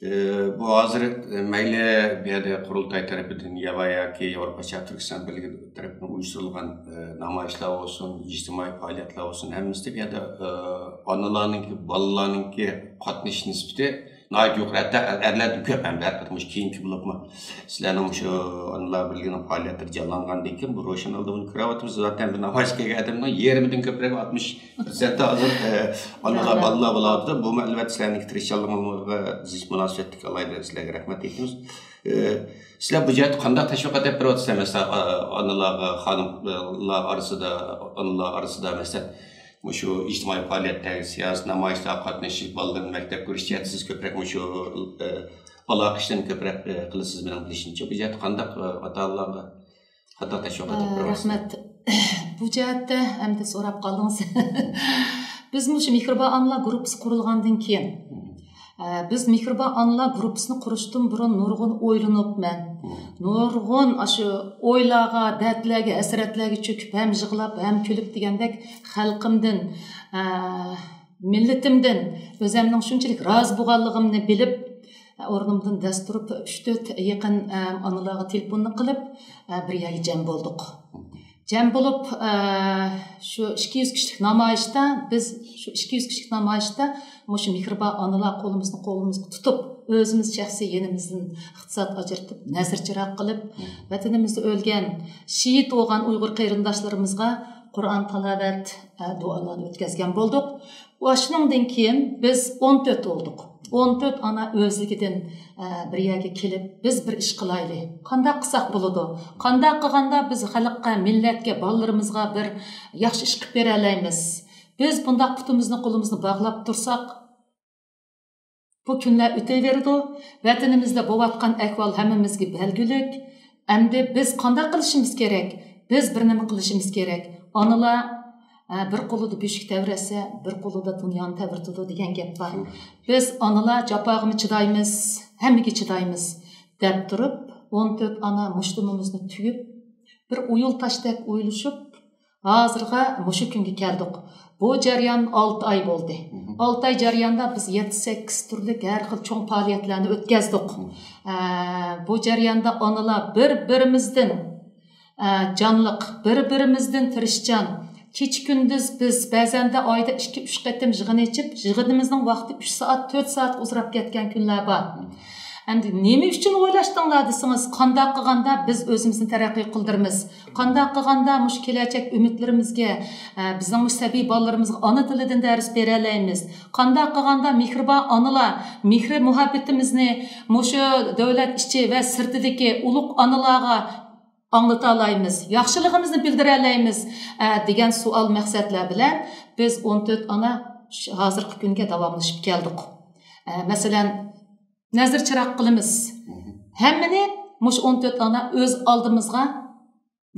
ئە، بۇ ھازىر، ئە، مەيلى بۇ يەردە قۇرۇلتاي تەرىپىدىن يا ياكى ياۋروپا شەرقىي تۈركىستان بىرلىكى تەرىپىدىن ئۇيۇشتۇرۇلغان، ئە، نامايىشلار بولسۇن، ئىجتىمائىي پائالىيەتلەر بولسۇن، ھەممىسىدە بۇ يەردە، ئە، ئانىلارنىڭكى، بالىلارنىڭكى قاتنىشىش نىسبىتى ناھايىتى يۇقىرى، ھەتتا ئەرلەردىن كۆپ ھەم ھەر قېتىم مۇشۇ كېيىنكى بولۇپمۇ سىلەرنىڭ مۇشۇ ئانىلار بىرلىكىنىڭ پائالىيەتلىرى جانلانغاندىن كېيىن بۇ روشەن ئالدىدا بۇنى كۆرۈۋاتىمىز. زاتەن بىر نامايىشقا كەلگەن ئادەمنىڭ يېرىمىدىن كۆپرەك، ئاتمىش پىرسەنتى ھازىر، ئە، ئانىلار، بالىلار بولاۋاتىدۇ. بۇمۇ ئەلۋەتتە سىلەرنىڭكى تىرىشچانلىقىڭلارغا زىچ مۇناسىۋەتلىك ئالاھىدە سىلەرگە رەھمەت ئېيتىمىز. ئە، سىلەر بۇ جەھەتتە قانداق تەشۋىقات ئېلىپ بېرىۋاتىسىلەر؟ مەسىلەن، ئا-، ئانىلارغا، خانىملار ئارىسىدا، ئانىلار ئارىسىدا، مەسىلەن، مۇشۇ ئىجتىمائىي پائالىيەتلەرگە، سىياسىي نامايىشلارغا قاتنىشىش، بالىلىرىنى مەكتەپكە كىرىش جەھەتتە سىز كۆپرەك مۇشۇ، ئە، ئالاقە ئىشلىرىنى كۆپرەك، ئە، قىلىسىز، مېنىڭ بىلىشىمچە. بۇ جەھەتتە قانداق، ئە، ئاتا-ئانىلارغا قانداق تەشۋىقات ئېلىپ بېرىۋاتىسىلەر؟ رەھمەت. بۇ جەھەتتە ئەمدى سوراپ قالدىڭىز. بىز مۇشۇ مېھرىبان ئانىلار گۇرۇپپىسى قۇرۇلغاندىن كېيىن، ئە، بىز مېھرىبان ئانىلار گۇرۇپپىسىنى قۇرۇشتىن بۇرۇن نۇرغۇن ئويلىنىپ مەن. نۇرغۇن ئاشۇ ئويلارغا، دەردلەرگە، ھەسرەتلەرگە چۆكۈپ، ھەم يىغلاپ، ھەم كۈلۈپ دېگەندەك خەلقىمدىن، ئە، مىللىتىمدىن ئۆزەمنىڭ شۇنچىلىك رازى بولغانلىقىمنى بىلىپ، ئورنۇمدىن دەس تۇرۇپ، ئۈچ تۆت يېقىن، ئە، ئانىلارغا تېلېفوننى قىلىپ، ئە، بىر يەرگە جەم بولدۇق. جەم بولۇپ، ئە، شۇ ئىككى يۈز كىشىلىك نامايىشتا، بىز شۇ ئىككى يۈز كىشىلىك نامايىشتا مۇشۇ مېھرىبان ئانىلار قولىمىزنى قولىمىزغا تۇتۇپ، ئۆزىمىز شەخسىي يېنىمىزدىن ئىقتىساد ئاجرىتىپ، نەزىر چىراغ قىلىپ، ۋەتىنىمىزدە ئۆلگەن، شېھىت بولغان ئۇيغۇر قېرىنداشلىرىمىزغا قۇرئان تىلاۋەت، ئە، دۇئالارنى ئۆتكۈزگەن بولدۇق. ۋە شۇنىڭدىن كېيىن بىز ئون تۆت بولدۇق. ئون تۆت ئانا ئۆزلۈكىدىن، ئە، بىر يەرگە كېلىپ، بىز بىر ئىش قىلايلى. قانداق قىلساق بولىدۇ؟ قانداق قىلغاندا بىز خەلققە، مىللەتكە، بالىلىرىمىزغا بىر ياخشى ئىش قىلىپ بېرەلەيمىز؟ بىز بۇنداق پۇتىمىزنى، قولىمىزنى باغلاپ تۇرساق، بۇ كۈنلەر ئۆتۈۋېرىدۇ. ۋەتىنىمىزدە بولۇۋاتقان ئەھۋال ھەممىمىزگە بەلگىلىك. ئەمدى بىز قانداق قىلىشىمىز كېرەك؟ بىز بىر نېمە قىلىشىمىز كېرەك. ئانىلار، ئە، بىر قولىدا بۆشۈك تەۋرەتسە، بىر قولىدا دۇنيانى تەۋرىتىدۇ دېگەن گەپ بار. بىز ئانىلار جاپاغىمۇ چىدايمىز، ھەممىگە چىدايمىز دەپ تۇرۇپ، ئون تۆت ئانا مۇشتۇمىمىزنى تۈگۈپ، بىر ئۇيۇل تاشتەك ئويلىشىپ، ھازىرغا مۇشۇ كۈنگە كەلدۇق. بۇ جەريان ئالتە ئاي بولدى. ئالتە ئاي جەرياندا بىز يەتتە، سەككىز تۈرلۈك ھەر خىل چوڭ پائالىيەتلەرنى ئۆتكەزدۇق. ئە، بۇ جەرياندا ئانىلار بىر-بىرىمىزدىن، ئە، جانلىق، بىر-بىرىمىزدىن تىرىشچان. كېچە-كۈندۈز بىز بەزەندە ئايدا ئىككى-ئۈچ قېتىم يىغىن ئېچىپ، يىغىنىمىزنىڭ ۋاقتى ئۈچ سائەت، تۆت سائەتكە ئۇزىراپ كەتكەن كۈنلەر بار. ئەمدى نېمە ئۈچۈن ئويلاشتىڭلار دېسىڭىز، قانداق قىلغاندا بىز ئۆزىمىزنى تەرەققىي قىلدۇرىمىز؟ قانداق قىلغاندا مۇشۇ كېلەچەك ئۈمىدلىرىمىزگە، ئە، بىزنىڭ مۇشۇ سەبىي بالىلىرىمىزغا ئانا تىلىدىن دەرس بېرەلەيمىز؟ قانداق قىلغاندا مېھرىبان ئانىلار مېھرى مۇھەببىتىمىزنى مۇشۇ دۆلەت ئىچى ۋە سىرتىدىكى ئۇلۇغ ئانىلارغا ئاڭلىتالايمىز، ياخشىلىقىمىزنى بىلدۈرەلەيمىز، ئە، دېگەن سوئال مەقسەتلەر بىلەن بىز ئون تۆت ئانا ش-، ھازىرقى كۈنگە داۋاملىشىپ كەلدۇق. ئە، مەسىلەن، نەزىر چىراغ قىلىمىز. ھەممىنى مۇشۇ ئون تۆت ئانا ئۆز ئالدىمىزغا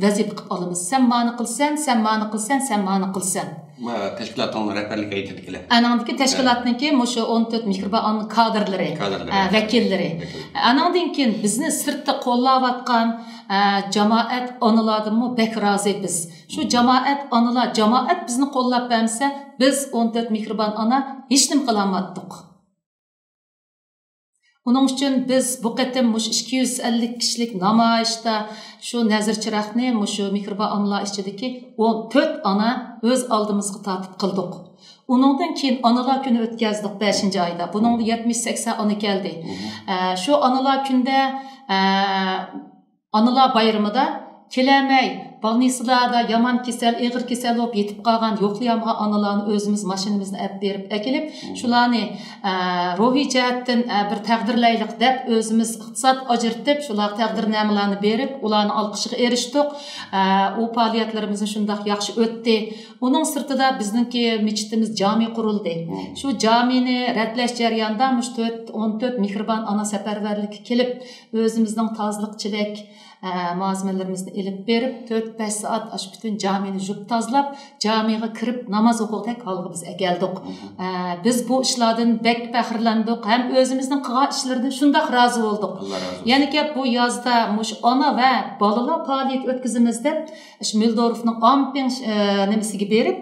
ۋەزىپە قىلىپ ئالىمىز. سەن مانى قىلسەن، سەن مانى قىلسەن، سەن مانى قىلسەن. ما، تەشكىلاتنىڭ رەھبەرلىك ھەيئىتىدىكىلەر. ئانىڭدىكى تەشكىلاتنىڭكى مۇشۇ ئون تۆت مېھرىبان ئانا كادىرلىرى، كادىرلىرى، ئە، ۋەكىللىرى. ۋەكىل. ئانىڭدىن كېيىن بىزنى سىرتتا قوللاۋاتقان، ئە، جامائەت ئانىلاردىنمۇ بەك رازى بىز. شۇ جامائەت ئانىلار، جامائەت بىزنى قوللاپ بەرمىسە، بىز ئون تۆت مېھرىبان ئانا ھېچنېمە قىلالماتتۇق. ئۇنىڭ ئۈچۈن بىز بۇ قېتىم مۇشۇ ئىككى يۈز ئەللىك كىشىلىك نامايىشتا شۇ نەزىر چىراغنى مۇشۇ مېھرىبان ئانىلار ئىچىدىكى ئون تۆت ئانا ئۆز ئالدىمىزغا تارتىپ قىلدۇق. ئۇنىڭدىن كېيىن ئانىلار كۈنى ئۆتكەزدۇق بەشىنچى ئايدا. بۇنىڭدا يەتمىش، سەكسەن ئانا كەلدى. ئە، شۇ ئانىلار كۈنىدە، ئە، ئانىلار بايرىمىدا كېلەلمەي، بولنىسلاردا يامان كېسەل، ئېغىر كېسەل بولۇپ يېتىپ قالغان، يوقلىيالمىغان ئانىلارنى ئۆزىمىز ماشىنىمىزنى ئەپ بېرىپ ئەكېلىپ، شۇلارنى، ئە، روھىي جەھەتتىن، ئە، بىر تەقدىرلەيلىق دەپ، ئۆزىمىز ئىقتىساد ئاجرىتىپ، شۇلارغا تەقدىرنامىلەرنى بېرىپ، ئۇلارنىڭ ئالقىشىغا ئېرىشتۇق. ئە، ئۇ پائالىيەتلىرىمىزنى شۇنداق ياخشى ئۆتتى. ئۇنىڭ سىرتىدا بىزنىڭكى مىچىتىمىز جامى قۇرۇلدى. شۇ جامىنى رەتلەش جەريانىدا مۇشۇ تۆت، ئون تۆت مېھرىبان ئانا سەپەرۋەرلىككە كېلىپ، ئۆزىمىزنىڭ تازىلىق چېلەك، ئە، مالزېمىلىرىمىزنى ئېلىپ بېرىپ، تۆت، بەش سائەت ئاشۇ پۈتۈن جامىنى يۇيۇپ تازىلاپ، جامىغا كىرىپ ناماز ئوقۇغۇدەك ھالغا بىز ئەكەلدۇق. ئە، بىز بۇ ئىشلاردىن بەك پەخىرلەندۇق ھەم ئۆزىمىزنىڭ قىلغان ئىشلىرىدىن شۇنداق رازى بولدۇق. ئاللا رازى بولسۇن. يەنە كەپ بۇ يازدا مۇشۇ ئانا ۋە بالىلار پائالىيىتى ئۆتكۈزىمىز دەپ، شۇ مىلدورفنىڭ ئامپىڭ، ئە، نېمىسىگە بېرىپ،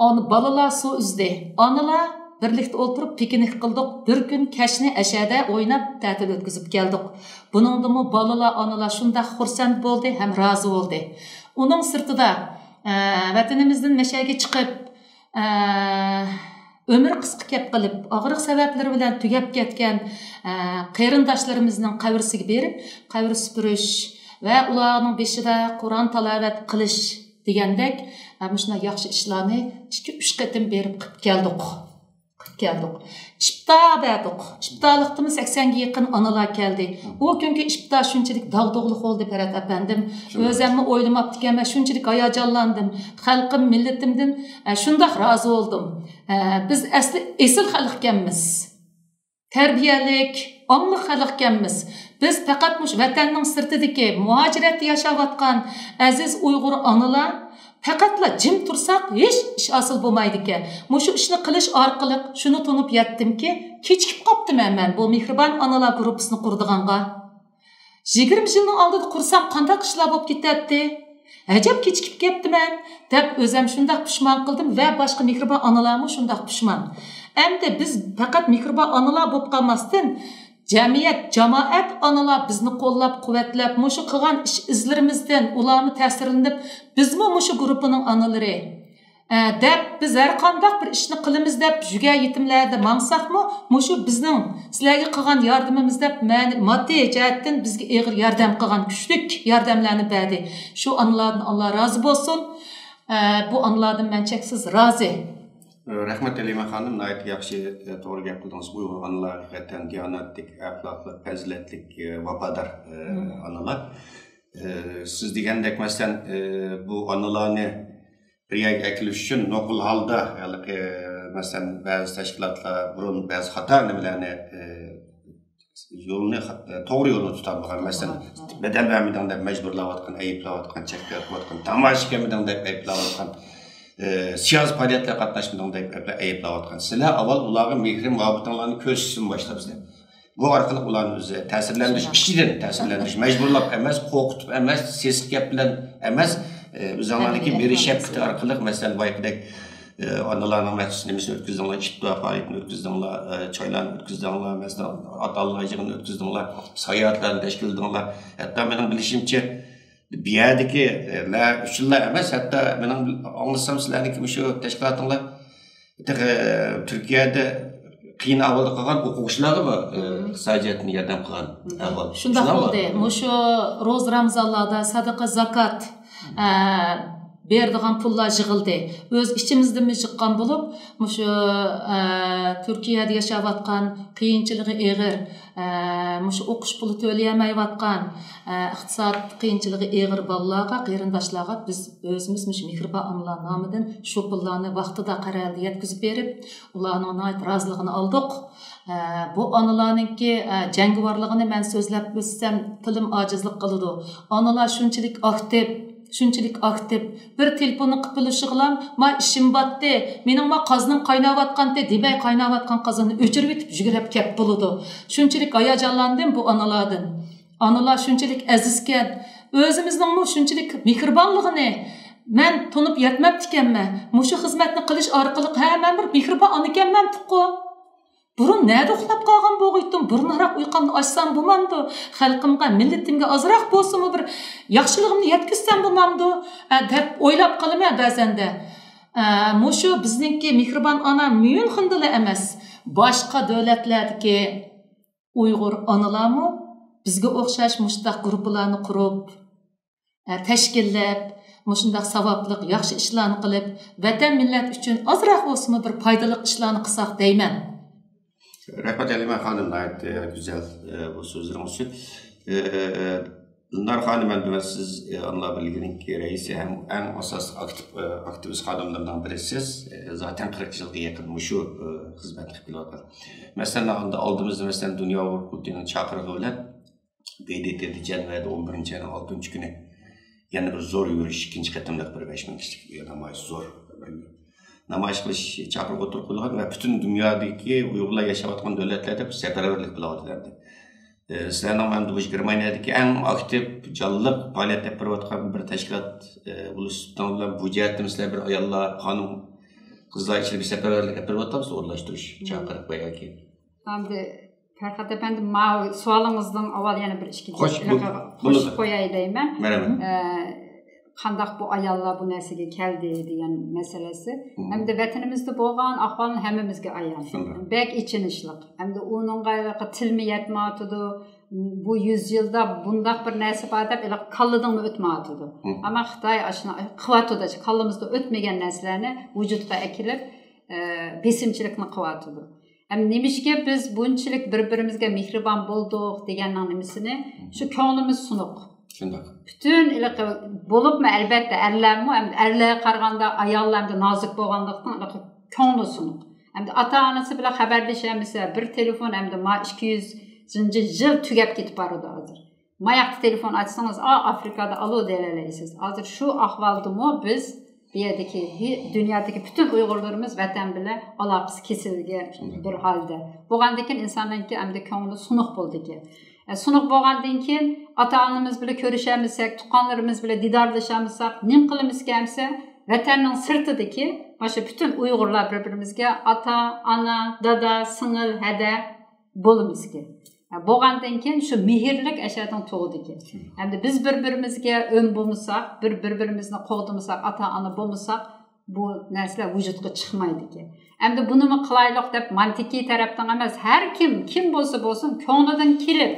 ئانا، بالىلار سۇ ئۈزدى. ئانىلار بىرلىكتە ئولتۇرۇپ پىكنىك قىلدۇق. بىر كۈن كەچنى ئەشەدە ئويناپ، تەتىل ئۆتكۈزۈپ كەلدۇق. بۇنىڭدىمۇ بالىلار، ئانىلار شۇنداق خۇرسەن بولدى ھەم رازى بولدى. ئۇنىڭ سىرتىدا، ئە، ۋەتىنىمىزدىن مەشەگە چىقىپ، ئە، ئۆمرى قىسقا كەپ قېلىپ، ئاغرىق سەۋەبلىرى بىلەن تۈگەپ كەتكەن، ئە، قېرىنداشلىرىمىزنىڭ قەبرىسىگە بېرىپ، قەبرە سۈپۈرۈش ۋە ئۇلارنىڭ بېشىدا قۇرئان تىلاۋەت قىلىش دېگەندەك، ئە، مۇشۇنداق ياخشى ئىشلارنى ئىككى، ئۈچ قېتىم بېرىپ قىلىپ كەلدۇق. قىلىپ كەلدۇق. ئىپتا بەردۇق. ئىپتالىقتىمۇ سەكسەنگە يېقىن ئانىلار كەلدى. ئۇ كۈنكى ئىپتا شۇنچىلىك داغدۇغىلىق بولدى، پەرھات ئەپەندىم. شۇنداق. ئۆزەممۇ ئويلىماپتىكەنمەن، شۇنچىلىك ھاياجانلاندىم. خەلقىم، مىللىتىمدىن، ئە، شۇنداق رازى بولدۇم. ئە، بىز ئەسلى ئېسىل خەلقكەنمىز. تەربىيەلىك، ئاڭلىق خەلقكەنمىز. بىز پەقەت مۇشۇ ۋەتەننىڭ سىرتىدىكى، مۇھاجىرەتتە ياشاۋاتقان ئەزىز ئۇيغۇر ئانىلار پەقەتلا جىم تۇرساق، ھېچ ئىش ھاسىل بولمايدىكەن. مۇشۇ ئىشنى قىلىش ئارقىلىق شۇنى تونۇپ يەتتىمكى، كېچىكىپ قاپتىمەن مەن بۇ مېھرىبان ئانىلار گۇرۇپپىسىنى قۇرىدىغانغا. يىگىرمە يىلنىڭ ئالدىدا قۇرسام، قانداق ئىشلار بولۇپ كېتەتتى؟ ئەجەب كېچىكىپ كەپتىمەن، دەپ ئۆزەم شۇنداق پۇشمان قىلدىم ۋە باشقا مېھرىبان ئانىلارمۇ شۇنداق پۇشمان. ئەمدى بىز پەقەت مېھرىبان ئانىلار بولۇپ قالماستىن، جەمئىيەت، جامائەت ئانىلار بىزنى قوللاپ، قۇۋۋەتلەپ، مۇشۇ قىلغان ئىش ئىزلىرىمىزدىن ئۇلارمۇ تەسىرلىنىپ، بىزمۇ مۇشۇ گۇرۇپپىنىڭ ئانىلىرى، ئە، دەپ، بىز ھەر قانداق بىر ئىشنى قىلىمىز دەپ، جۈگە يېتىملەردە ماڭساقمۇ، مۇشۇ بىزنىڭ سىلەرگە قىلغان ياردىمىمىز دەپ، مەنە-، ماددىي جەھەتتىن بىزگە ئېغىر ياردەم قىلغان، كۈچلۈك ياردەملەرنى بەردى. شۇ ئانىلاردىن ئاللا رازى بولسۇن. ئە، بۇ ئانىلاردىن مەن چەكسىز رازى. رەھمەت، ھەلىمە خانىم، ناھايىتى ياخشى، ئە، توغرا گەپ قىلدىڭىز. ئۇيغۇر ئانىلار ھەقىقەتەن دىيانەتلىك، ئەخلاقلىق، پەزىلەتلىك، ئە، ۋاپادار، ئە، ئانىلار. ئە، سىز دېگەندەك، مەسىلەن، ئە، بۇ ئانىلارنى بىر يەرگە ئەكېلىش ئۈچۈن نوقۇل ھالدا، ھېلىقى، مەسىلەن، بەزى تەشكىلاتلار بۇرۇن بەزى خاتا نېمىلەرنى، ئە، يولنى خات-، توغرا يولنى تۇتالمىغان، مەسىلەن، بەدەل بەرمىدىڭ دەپ مەجبۇرلاۋاتقان، ئەيىبلەۋاتقان، چەككە قويۇۋاتقان، تاماشا كەلمىدىڭ دەپ ئەيىبلەۋاتقان، ئە، سىياسىي پائالىيەتلەرگە قاتناشمىدىڭ دەپ ئەيىبلەۋاتقان. سىلەر ئاۋۋال ئۇلارغا مېھرى مۇھەببىتىڭلارنى كۆرسىتىشتىن باشلاپسىلەر. بۇ ئارقىلىق ئۇلارنى ئۆزى تەسىرلەندۈرۈش، ئىچىدىن تەسىرلەندۈرۈش، مەجبۇرلاپ ئەمەس، قورقۇتۇپ ئەمەس، سېسىق گەپ بىلەن ئەمەس، ئۆزۈڭلارنىڭكى مېھىر شەپقىتى ئارقىلىق، مەسىلەن، بايىقىدەك ئانىلارنىڭ مەخسۇس نېمىسىنى ئۆتكۈزدۈڭلار، ئىپتار پائالىيىتىنى ئۆتكۈزدۈڭلار، چايلارنى ئۆتكۈزدۈڭلار، مەسىلەن، ئاتا-ئانىلار يىغىنىنى ئۆتكۈزدۈڭلار، ساياھەتلەرنى تەشكىللىدىڭلار. ھەتتا مېنىڭ بىلىشىمچە، بۇ يەردىكىلەر ئۈچۈنلا ئەمەس، ھەتتا مېنىڭ ئاڭلىسام، سىلەرنىڭكى مۇشۇ تەشكىلاتىڭلار تېخى تۈركىيەدە قىيىن ئەھۋالدا قالغان ئوقۇغۇچىلارغىمۇ ئىقتىسادىي جەھەتتىن ياردەم قىلغان ئەھۋال. شۇنداق بولدى. مۇشۇ روزا رامزانلاردا سەدىقە، زاكات، ئە، بېرىدىغان پۇللار يىغىلدى. ئۆز ئىچىمىزدىنمۇ يىغقان بولۇپ، مۇشۇ، ئە، تۈركىيەدە ياشاۋاتقان، قىيىنچىلىقى ئېغىر، ئە، مۇشۇ ئوقۇش پۇلى تۆلىيەلمەيۋاتقان، ئە، ئىقتىساد قىيىنچىلىقى ئېغىر بالىلارغا، قېرىنداشلارغا بىز ئۆزىمىز مۇشۇ مېھرىبان ئانىلار نامىدىن شۇ پۇللارنى ۋاقتىدا قەرەلدە يەتكۈزۈپ بېرىپ، ئۇلارنىڭ ناھايىتى رازىلىقىنى ئالدۇق. ئە، بۇ ئانىلارنىڭكى، ئە، جەڭگىۋارلىقىنى مەن سۆزلەپ ئۆتسەم، تىلىم ئاجىزلىق قىلىدۇ. ئانىلار شۇنچىلىك ئاكتىپ، شۇنچىلىك ئاكتىپ. بىر تېلېفوننى قىلىپ بولۇشىغىلا، ما ئىشىم باتتى، مېنىڭ ما قازىنىم قايناۋاتقانتى دېمەي، قايناۋاتقان قازاننى ئۆچۈرۈۋېتىپ يۈگۈرۈپ كەپ بولىدۇ. شۇنچىلىك ھاياجانلاندىم بۇ ئانىلاردىن. ئانىلار شۇنچىلىك ئەزىزكەن، ئۆزىمىزنىڭمۇ شۇنچىلىك مېھرىبانلىقىنى مەن تونۇپ يەتمەپتىكەنمەن. مۇشۇ خىزمەتنى قىلىش ئارقىلىق، ھە، مەن بىر مېھرىبان ئانىكەنمەن تۇقۇ. بۇرۇن نەدە ئۇخلاپ قالغان بولغىيتتۇم؟ بۇرۇنراق ئۇيقۇمنى ئاچسام بولمامدۇ؟ خەلقىمگە، مىللىتىمگە ئازراق بولسىمۇ بىر ياخشىلىقىمنى يەتكۈزسەم بولمامدۇ؟ ئە، دەپ ئويلاپ قالىمەن بەزەندە. ئە، مۇشۇ بىزنىڭكى مېھرىبان ئانا ميۇنخېندىلا ئەمەس، باشقا دۆلەتلەردىكى ئۇيغۇر ئانىلارمۇ بىزگە ئوخشاش مۇشۇنداق گۇرۇپپىلارنى قۇرۇپ، ئە، تەشكىللەپ، مۇشۇنداق ساۋابلىق، ياخشى ئىشلارنى قىلىپ، ۋەتەن، مىللەت ئۈچۈن ئازراق بولسىمۇ بىر پايدىلىق ئىشلارنى قىلساق دەيمەن. رەھمەت، ھەلىمە خانىم، ناھايىتى گۈزەل، ئە، بۇ سۆزلىرىڭىز ئۈچۈن. ئە، ئە، دىلنار خانىم، ئەمدى مەن سىز، ئە، ئانىلار بىرلىكىنىڭكى رەئىسى ھەم ئەڭ ئاساسلىق ئاكتىپ، ئە، ئاكتىۋىست خادىملىرىنىڭ بىرىسىز. ئە، زاتەن قىرىق يىلغا يېقىن مۇشۇ، ئە، خىزمەتنى قىلىپ كېلىۋاتقان. مەسىلەن، ئالدىمىزدا، مەسىلەن، دۇنيا ئۇيغۇر قۇرۇلتىيىنىڭ چاقىرىقى بىلەن ب د ت جەنۋەدە ئون بىرىنچى ئاينىڭ ئالتىنچى كۈنى يەنە بىر زور يۈرۈش، ئىككىنچى قېتىملىق بىر بەش مىڭ كىشىلىك نامايىش، زور بىر نامايىش قىلىش چاقىرىقى ئوتتۇرىغا قويۇلغان ۋە پۈتۈن دۇنيادىكى ئۇيغۇرلار ياشاۋاتقان دۆلەتلەردە بىر سەپەرۋەرلىك بولۇۋاتىدۇ ئەمدى. ئە، سىلەرنىڭ ئەمدى مۇشۇ گېرمانىيەدىكى ئەڭ ئاكتىپ، جانلىق پائالىيەت ئېلىپ بېرىۋاتقان بىر تەشكىلات، ئە، بولۇش سۈپىتىڭىز بىلەن بۇ جەھەتتە سىلەر بىر ئاياللار، خانىم، قىزلار ئىچىدە بىر سەپەرۋەرلىك ئېلىپ بېرىۋاتامسىز، ئورۇنلاشتۇرۇش، چاقىرىق ۋە ياكى؟ ئەمدى پەرھات ئەپەندى، ماۋۇ سوئالىڭىزدىن ئاۋۋال يەنە بىر ئىككى گەپ قوشۇپ قوياي دەيمەن. ئە، قانداق بۇ ئاياللار بۇ نەرسىگە كەلدى دېگەن مەسىلىسى. ئەمدى ۋەتىنىمىزدە بولغان ئەھۋالنى ھەممىمىزگە ئايان. بەك ئېچىنىشلىق. ئەمدى ئۇنىڭغا تىلمۇ يەتمەيۋاتىدۇ. بۇ يۈز يىلدا بۇنداق بىر نەرسە بار دەپ، كاللىدىنمۇ ئۆتمەيۋاتىدۇ. ئەمما خىتاي ئاشۇنى قىلىۋاتىدۇ. كاللىمىزدا ئۆتمىگەن نەرسىلەرنى ۋۇجۇدقا ئەكېلىپ، ئە، بېسىمچىلىكنى قىلىۋاتىدۇ. ئەمما نېمىشقا بىز بۇنچىلىك بىر-بىرىمىزگە مېھرىبان بولدۇق دېگەننىڭ نېمىسىنى، شۇ كۆڭلىمىز سۇنۇق. شۇنداق. پۈتۈن ھېلىقى، بولۇپمۇ ئەلۋەتتە ئەرلەرمۇ، ئەمدى ئەرلەرگە قارىغاندا ئاياللار ئەمدى نازۇك بولغانلىقتىن، ھېلىقى كۆڭلى سۇنۇق. ئەمدى ئاتا-ئانىسى بىلەن خەۋەرلىشەلمىسە، بىر تېلېفون ئەمدى ما ئىككى يۈزىنچى يىل تۈگەپ كېتىپ بارىدۇ ھازىر. ماياقتا تېلېفون ئاچسىڭىز، ئا، ئافرىكادا ئالو دېيەلەيسىز. ھازىر شۇ ئەھۋالدىمۇ بىز بۇ يەردىكى، دۇنيادىكى پۈتۈن ئۇيغۇرلىرىمىز ۋەتەن بىلەن ئالاقىسى كېسىلگەن بىر ھالدا. بولغاندىن كېيىن ئىنساننىڭكى ئەمدى كۆڭلى سۇنۇق بولىدىكەن. ئە، سۇنۇق بولغاندىن كېيىن ئاتا-ئانىمىز بىلەن كۆرۈشەلمىسەك، تۇغقانلىرىمىز بىلەن دىدارلىشالمىساق، نېمە قىلىمىزكەن دېسە، ۋەتەننىڭ سىرتىدىكى مانا شۇ پۈتۈن ئۇيغۇرلار بىر-بىرىمىزگە ئاتا، ئانا، دادا، سىڭىل، ھەدە بولىمىزكەن. بولغاندىن كېيىن شۇ مېھىرلىك ئەشەدىن تۇغىدىكەن. ئەمدى بىز بىر-بىرىمىزگە ئۆن بولمىساق، بىر، بىر-بىرىمىزنى قوغدىمىساق، ئاتا-ئانا بولمىساق، بۇ نەرسىلەر ۋۇجۇدقا چىقمايدىكەن. ئەمدى بۇنىمۇ قىلايلۇق دەپ مانتىكى تەرەپتىن ئەمەس، ھەر كىم، كىم بولسا بولسۇن، كۆڭلىدىن كېلىپ،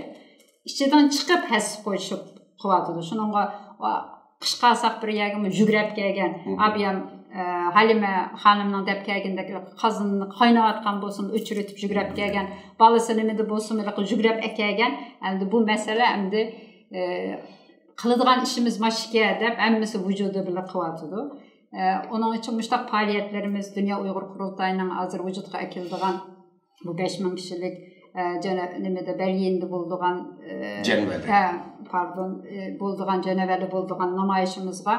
ئىچىدىن چىقىپ ھەسسە قوشۇپ قىلىۋاتىدۇ. شۇنىڭغا، قىش قالساق بىر يەرگىمۇ يۈگرەپ كەلگەن، ئابىيام، ئە، ھالىمە خانىمنىڭ دەپ كەلگىنىدەك قازىنىنى قايناۋاتقان بولسىمۇ ئۆچۈرۈۋېتىپ يۈگرەپ كەلگەن، بالىسى نېمىدە بولسىمۇ يۈگرەپ ئەكەلگەن. ئەمدى بۇ مەسىلە ئەمدى، ئە، قىلىدىغان ئىشىمىز ماشىكەن دەپ ھەممىسى ۋۇجۇدى بىلەن قىلىۋاتىدۇ. ئە، ئۇنىڭ ئۈچۈن مۇشۇنداق پائالىيەتلىرىمىز، دۇنيا ئۇيغۇر قۇرۇلتايىنىڭ ھازىر ۋۇجۇدقا ئەكېلىدىغان بۇ بەش مىڭ كىشىلىك، ئە، جەنە-، نېمىدە، بەرلىندە بولىدىغان، ئە، جەنۋەدە. ھە، پاردون، ئە، بولىدىغان، جەنۋەدە بولىدىغان نامايىشىمىزغا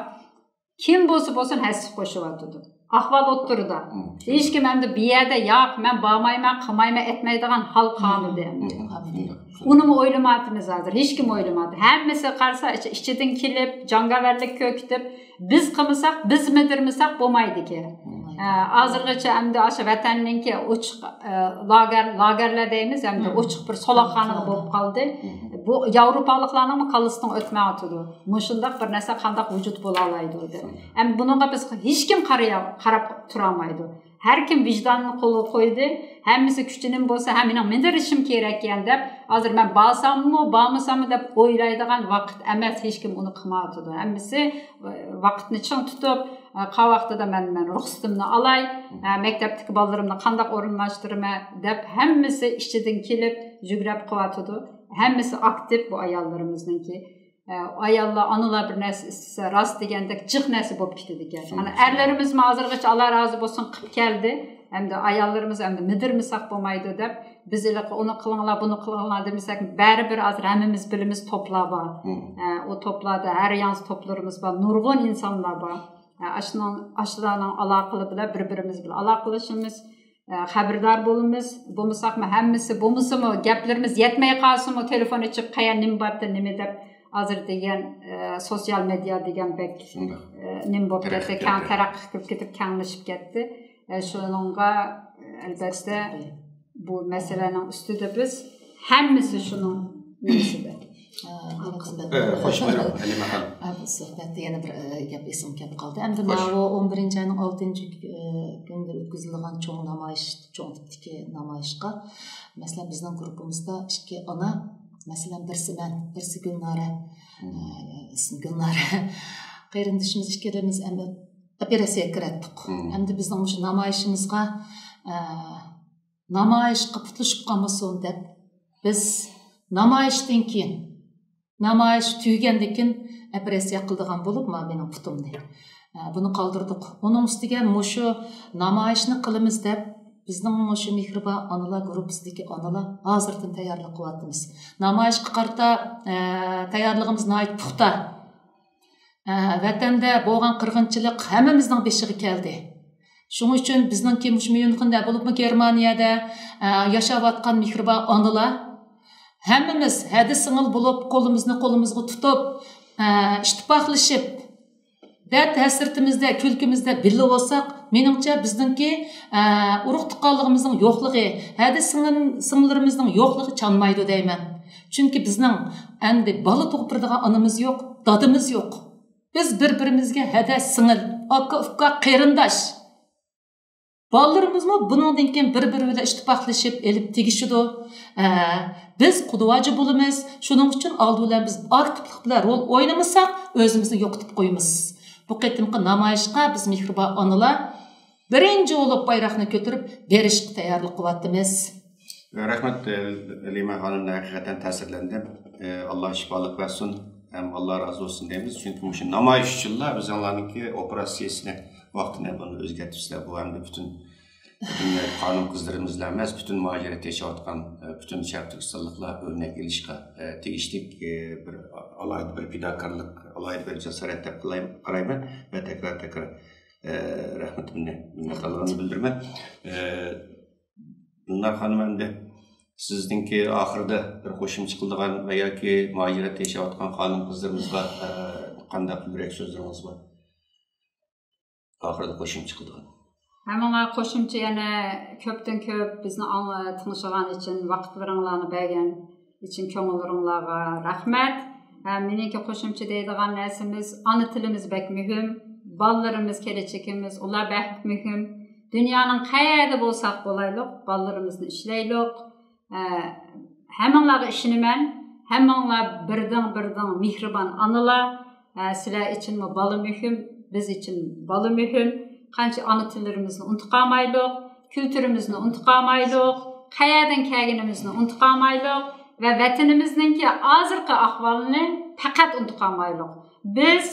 كىم بولسا بولسۇن ھەسسە قوشۇۋاتىدۇ. ئەھۋال ئوتتۇرىدا. ھېچكىم ئەمدى بۇ يەردە ياق، مەن بارمايمەن، قىلمايمەن، ئەتمەيدىغان ھال قالمىدى ئەمدى. ئۇنىمۇ ئويلىماياتىمىز ھازىر، ھېچكىم ئويلىمايدۇ. ھەممىسى قارىسا ئىچ-، ئىچىدىن كېلىپ، جاڭگەۋەرلىك كۆرسىتىپ، بىز قىلمىساق، بىز مىدىرمىساق بولمايدىكەن. ھە، ھازىرغىچە ئەمدى ئاشۇ ۋەتەننىڭكى ئوچۇق، ئە، لاگېر، لاگېرلار دەيمىز، ئەمدى ئوچۇق بىر سولاقخانا بولۇپ قالدى. بۇ ياۋروپالىقلارنىڭمۇ كاللىسىنىڭ ئۆتمەيۋاتىدۇ. مۇشۇنداق بىر نەرسە قانداق ۋۇجۇد بولالايدۇ دەپ. ئەمدى بۇنىڭغا بىز ھېچكىم قارىيا-، قاراپ تۇرالمايدۇ. ھەر كىم ۋىجدانىنى قولىغا قويدى. ھەممىسى كۈچىنىمۇ بولسا، ھە، مېنىڭ مىدىرىشىم كېرەككەن دەپ، ھازىر مەن بارساممۇ، بارمىساممۇ دەپ ئويلايدىغان ۋاقىت ئەمەس، ھېچكىم ئۇنى قىلمايۋاتىدۇ. ھەممىسى، ئە، ۋاقىتنى چىڭ تۇتۇپ، ئە، قاۋاقتىدا مەن، مەن رۇخسىتىمنى ئالاي، ئە، مەكتەپتىكى بالىلىرىمنى قانداق ئورۇنلاشتۇرىمەن دەپ، ھەممىسى ئىچىدىن كېلىپ يۈگرەپ قىلىۋاتىدۇ. ھەممىسى ئاكتىپ بۇ ئاياللىرىمىزنىڭكى. ئە، ئاياللار، ئانىلار بىر نەرسە ئىستىسە، راست دېگەندەك جىق نەرسە بولۇپ كېتىدىكەن. مانا ئەرلىرىمىزمۇ ھازىرغىچە، ئاللا رازى بولسۇن، قىلىپ كەلدى. ئەمدى ئاياللىرىمىز ئەمدى مىدىرمىساق بولمايدۇ دەپ، بىز ھېلىقى ئۇنى قىلىڭلار، بۇنى قىلىڭلار دېمىسەك، بەرىبىر ھازىر ھەممىمىز بىلىمىز، توپلار بار. ئە، ئۇ توپلاردا ھەر يانسى توپلىرىمىز بار، نۇرغۇن ئىنسانلار بار. ئە، ئاشۇنىڭ، ئاشۇلارنىڭ ئالاقىلىرى بىلەن بىر-بىرىمىز بىلەن ئالاقىلىشىمىز. ئە، خەۋەردار بولىمىز. بولمىساقمۇ ھەممىسى، بولمىسىمۇ گەپلىرىمىز يەتمەي قالسىمۇ، تېلېفون ئېچىپ، قەيەر نېمە بارتى، نېمە دەپ، ھازىر دېگەن، ئە، سوتسىيال مېدىيا دېگەن بەك، ئە، نېمە بولۇپ كەتتى، كەڭ تەرەققىي قىلىپ كېتىپ، كەڭلىشىپ كەتتى. ئە، شۇنىڭغا، ئەلبەتتە، بۇ مەسىلىنىڭ ئۈستىدە بىز ھەممىسى شۇنىڭ نېمىسىدە. ئە، خوش، بۇيرۇڭ، ھەلىمە خانىم. ئە، بۇ سۆھبەتتە يەنە بىر، ئە، گەپ ئېسىمگە كەپ قالدى. ئەمدى ماۋۇ ئون بىرىنچى ئاينىڭ ئالتىنچى، ئە، كۈنىدە ئۆتكۈزۈلىدىغان چوڭ نامايىش، چوڭ تىپتىكى نامايىشقا، مەسىلەن، بىزنىڭ گۇرۇپپىمىزدا ئىككى ئانا، مەسىلەن، بىرسى مەن، بىرسى گۈلنارە، ئە، ئىسمى گۈلنارە، قېرىندىشىمىز ئىككىلىمىز ئەمدى ئوپېراتسىيەگە كىرەتتۇق. ئەمدى بىزنىڭ مۇشۇ نامايىشىمىزغا، ئە، نامايىشقا پۇتلىشىپ قالمىسۇن دەپ، بىز نامايىشتىن كېيىن، نامايىش تۈگىگەندىن كېيىن ئوپېراتسىيە قىلىدىغان بولۇپ، مانا مېنىڭ پۇتۇمنى، ئە، بۇنى قالدۇردۇق. ئۇنىڭ ئۈستىگە مۇشۇ نامايىشنى قىلىمىز دەپ، بىزنىڭ مۇشۇ مېھرىبان ئانىلار گۇرۇپپىسىدىكى ئانىلار ھازىردىن تەييارلىق قىلىۋاتىمىز. نامايىشقا قارىتا، ئە، تەييارلىقىمىز ناھايىتى پۇختا. ئە، ۋەتەندە بولغان قىرغىنچىلىق ھەممىمىزنىڭ بېشىغا كەلدى. شۇنىڭ ئۈچۈن بىزنىڭكى مۇشۇ ميۇنخېندە، بولۇپمۇ گېرمانىيەدە، ئە، ياشاۋاتقان مېھرىبان ئانىلار ھەممىمىز ھەدە سىڭىل بولۇپ، قولىمىزنى قولىمىزغا تۇتۇپ، ئە، ئىتتىپاقلىشىپ، دەرد ھەسرىتىمىزدە، كۈلكىمىزدە بىللە بولساق، مېنىڭچە بىزنىڭكى، ئە، ئۇرۇق تۇغقانلىقىمىزنىڭ يوقلۇقى، ھەدە سىڭىل-، سىڭىللىرىمىزنىڭ يوقلۇقى چانمايدۇ دەيمەن. چۈنكى بىزنىڭ ئەمدى بالا تۇغۇپ بېرىدىغان ئانىمىز يوق، دادىمىز يوق. بىز بىر-بىرىمىزگە ھەدە سىڭىل، ئاكا-ئۇكا، قېرىنداش. بالىلىرىمىزمۇ بۇنىڭدىن كېيىن بىر-بىرى بىلەن ئىتتىپاقلىشىپ ئېلىپ تېگىشىدۇ. ھە، بىز قۇدۋاجى بولىمىز. شۇنىڭ ئۈچۈن ئالدى بىلەن بىز ئاكتىپلىق بىلەن رول ئوينىمىساق، ئۆزىمىزنى يوقىتىپ قويىمىز. بۇ قېتىمقى نامايىشقا بىز مېھرىبان ئانىلار بىرىنچى بولۇپ بايراقنى كۆتۈرۈپ بېرىشقا تەييارلىق قىلىۋاتىمىز. رەھمەت، ئە، ھەلىمە خانىم، ھەقىقەتەن تەسىرلەندىم. ئە، ئاللا شىپالىق بەرسۇن ھەم ئاللا رازى بولسۇن دەيمىز. چۈنكى مۇشۇ نامايىش ئۈچۈنلا بىزلەرنىڭكى ئوپېراتسىيىسىنى ۋاقتىنى بۇنى ئۆزگەرتىپسىلەر. بۇ ئەمدى پۈتۈن، پۈتۈن خانىم قىزلىرىمىزلا ئەمەس، پۈتۈن مۇھاجىرەتتە ياشاۋاتقان، ئە، پۈتۈن شەرقىي تۈركىستانلىقلار ئۆرنەك ئېلىشقا، ئە، تېگىشلىك، ئە، بىر ئالاھىدە بىر پىداكارلىق، ئالاھىدە بىر جاسارەت دەپ قارايمەن، قارايمەن ۋە تەكرار، تەكرار، ئە، رەھمىتىمنى، مىننەتدارلىقىمنى بىلدۈرىمەن. ئە، گۈلنار خانىم، ئەمدى سىزنىڭكى ئاخىرىدا بىر قوشۇمچە قىلىدىغان ۋە ياكى مۇھاجىرەتتە ياشاۋاتقان خانىم قىزلىرىمىزغا، ئە، قانداق يۈرەك سۆزلىرىڭىز بار؟ ئاخىرىدا قوشۇمچە قىلىدىغان. ھەممىڭلارغا قوشۇمچە يەنە كۆپتىن كۆپ بىزنى ئاڭلا-، تىڭشىغان ئۈچۈن، ۋاقىتلىرىڭلارنى بەرگەن ئۈچۈن كۆڭۈللىرىڭلارغا رەھمەت. ھە، مېنىڭكى قوشۇمچە دەيدىغان نەرسىمىز، ئانا تىلىمىز بەك مۇھىم، بالىلىرىمىز، كېلەچىكىمىز، ئۇلار بەك مۇھىم. دۇنيانىڭ قەيەردە بولساق بولايلۇق، بالىلىرىمىزنى ئىشلەيلۇق. ئە، ھەممىڭلارغا ئىشىنىمەن. ھەممىڭلار بىردىن، بىردىن مېھرىبان ئانىلار. ئە، سىلەر ئۈچۈنمۇ بالا مۇھىم، بىز ئۈچۈن بالا مۇھىم. قانچە ئانا تىللىرىمىزنى ئۇنتۇپ قالمايلۇق، كۈلتۈرىمىزنى ئۇنتۇپ قالمايلۇق، قەيەردىن كەلگىنىمىزنى ئۇنتۇپ قالمايلۇق ۋە ۋەتىنىمىزنىڭكى ھازىرقى ئەھۋالىنى پەقەت ئۇنتۇپ قالمايلۇق. بىز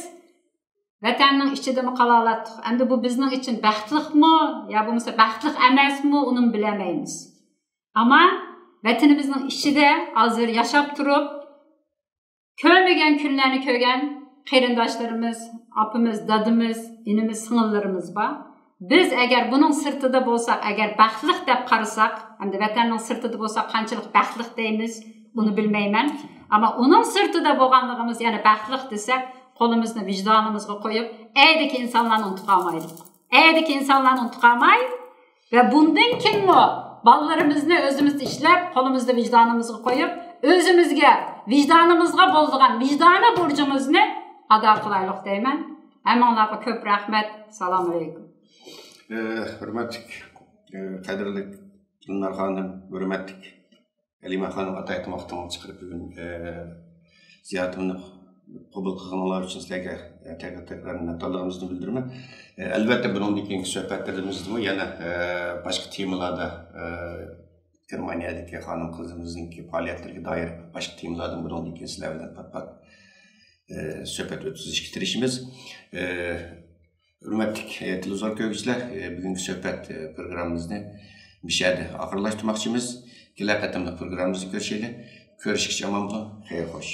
ۋەتەننىڭ ئىچىدىمۇ قالالاتتۇق. ئەمدى بۇ بىزنىڭ ئۈچۈن بەختلىكمۇ يا بولمىسا بەختلىك ئەمەسمۇ، ئۇنىمۇ بىلەلمەيمىز. ئەمما ۋەتىنىمىزنىڭ ئىچىدە ھازىر ياشاپ تۇرۇپ، كۆرمىگەن كۈنلەرنى كۆرگەن قېرىنداشلىرىمىز، ئاپىمىز، دادىمىز، ئىنىمىز، سىڭىللىرىمىز بار. بىز ئەگەر بۇنىڭ سىرتىدا بولساق، ئەگەر بەختلىك دەپ قارىساق، ئەمدى ۋەتەننىڭ سىرتىدا بولساق قانچىلىك بەختلىك دەيمىز، بۇنى بىلمەيمەن. ئەمما ئۇنىڭ سىرتىدا بولغانلىقىمىز يەنە بەختلىك دېسەك، قولىمىزنى ۋىجدانىمىزغا قويۇپ، ئەيدىكى ئىنسانلارنى ئۇنتۇپ قالمايلى. ئەيدىكى ئىنسانلارنى ئۇنتۇپ قالماي ۋە بۇندىن كېيىنمۇ بالىلىرىمىزنى ئۆزىمىز ئىشلەپ، قولىمىزنى ۋىجدانىمىزغا قويۇپ، ئۆزىمىزگە، ۋىجدانىمىزغا بولىدىغان ۋىجدانىي بۇرچىمىزنى ئادا قىلايلۇق دەيمەن. ھەممىڭلارغا كۆپ رەھمەت. سالام ئەلەيكۇم. ئە، ھۆرمەتلىك، ئە، قەدىرلىك گۈلنار خانىم، ھۆرمەتلىك ھەلىمە خانىم ئاتايتىن ۋاقتىڭلارنى چىقىرىپ بۈگۈن، ئە، زىيارىتىمنى قوبۇل قىلغىنىڭلار ئۈچۈن سىلەرگە، ئە، تەكرار، تەكرار مىننەتدارلىقىمىزنى بىلدۈرىمەن. ئە، ئەلۋەتتە، بۇنىڭدىن كېيىنكى سۆھبەتلىرىمىزدىمۇ يەنە، ئە، باشقا تېمىلاردا، ئە، گېرمانىيەدىكى خانىم قىزىمىزنىڭكى پائالىيەتلىرىگە دائىر باشقا تېمىلاردىن بۇنىڭدىن كېيىن سىلەر بىلەن پات-پات، ئە، سۆھبەت ئۆتكۈزۈشكە تىرىشىمىز. ئە، ھۆرمەتلىك، ئە، تېلېۋىزور كۆرگۈچىلەر، ئە، بۈگۈنكى سۆھبەت، ئە، پروگراممىمىزنى مۇشۇ يەردە ئاخىرلاشتۇرماقچىمىز. كېلەر قېتىملىق پروگراممىمىزدا كۆرۈشەيلى. كۆرۈشكىچە ئامان بولۇڭ. خەير خوش.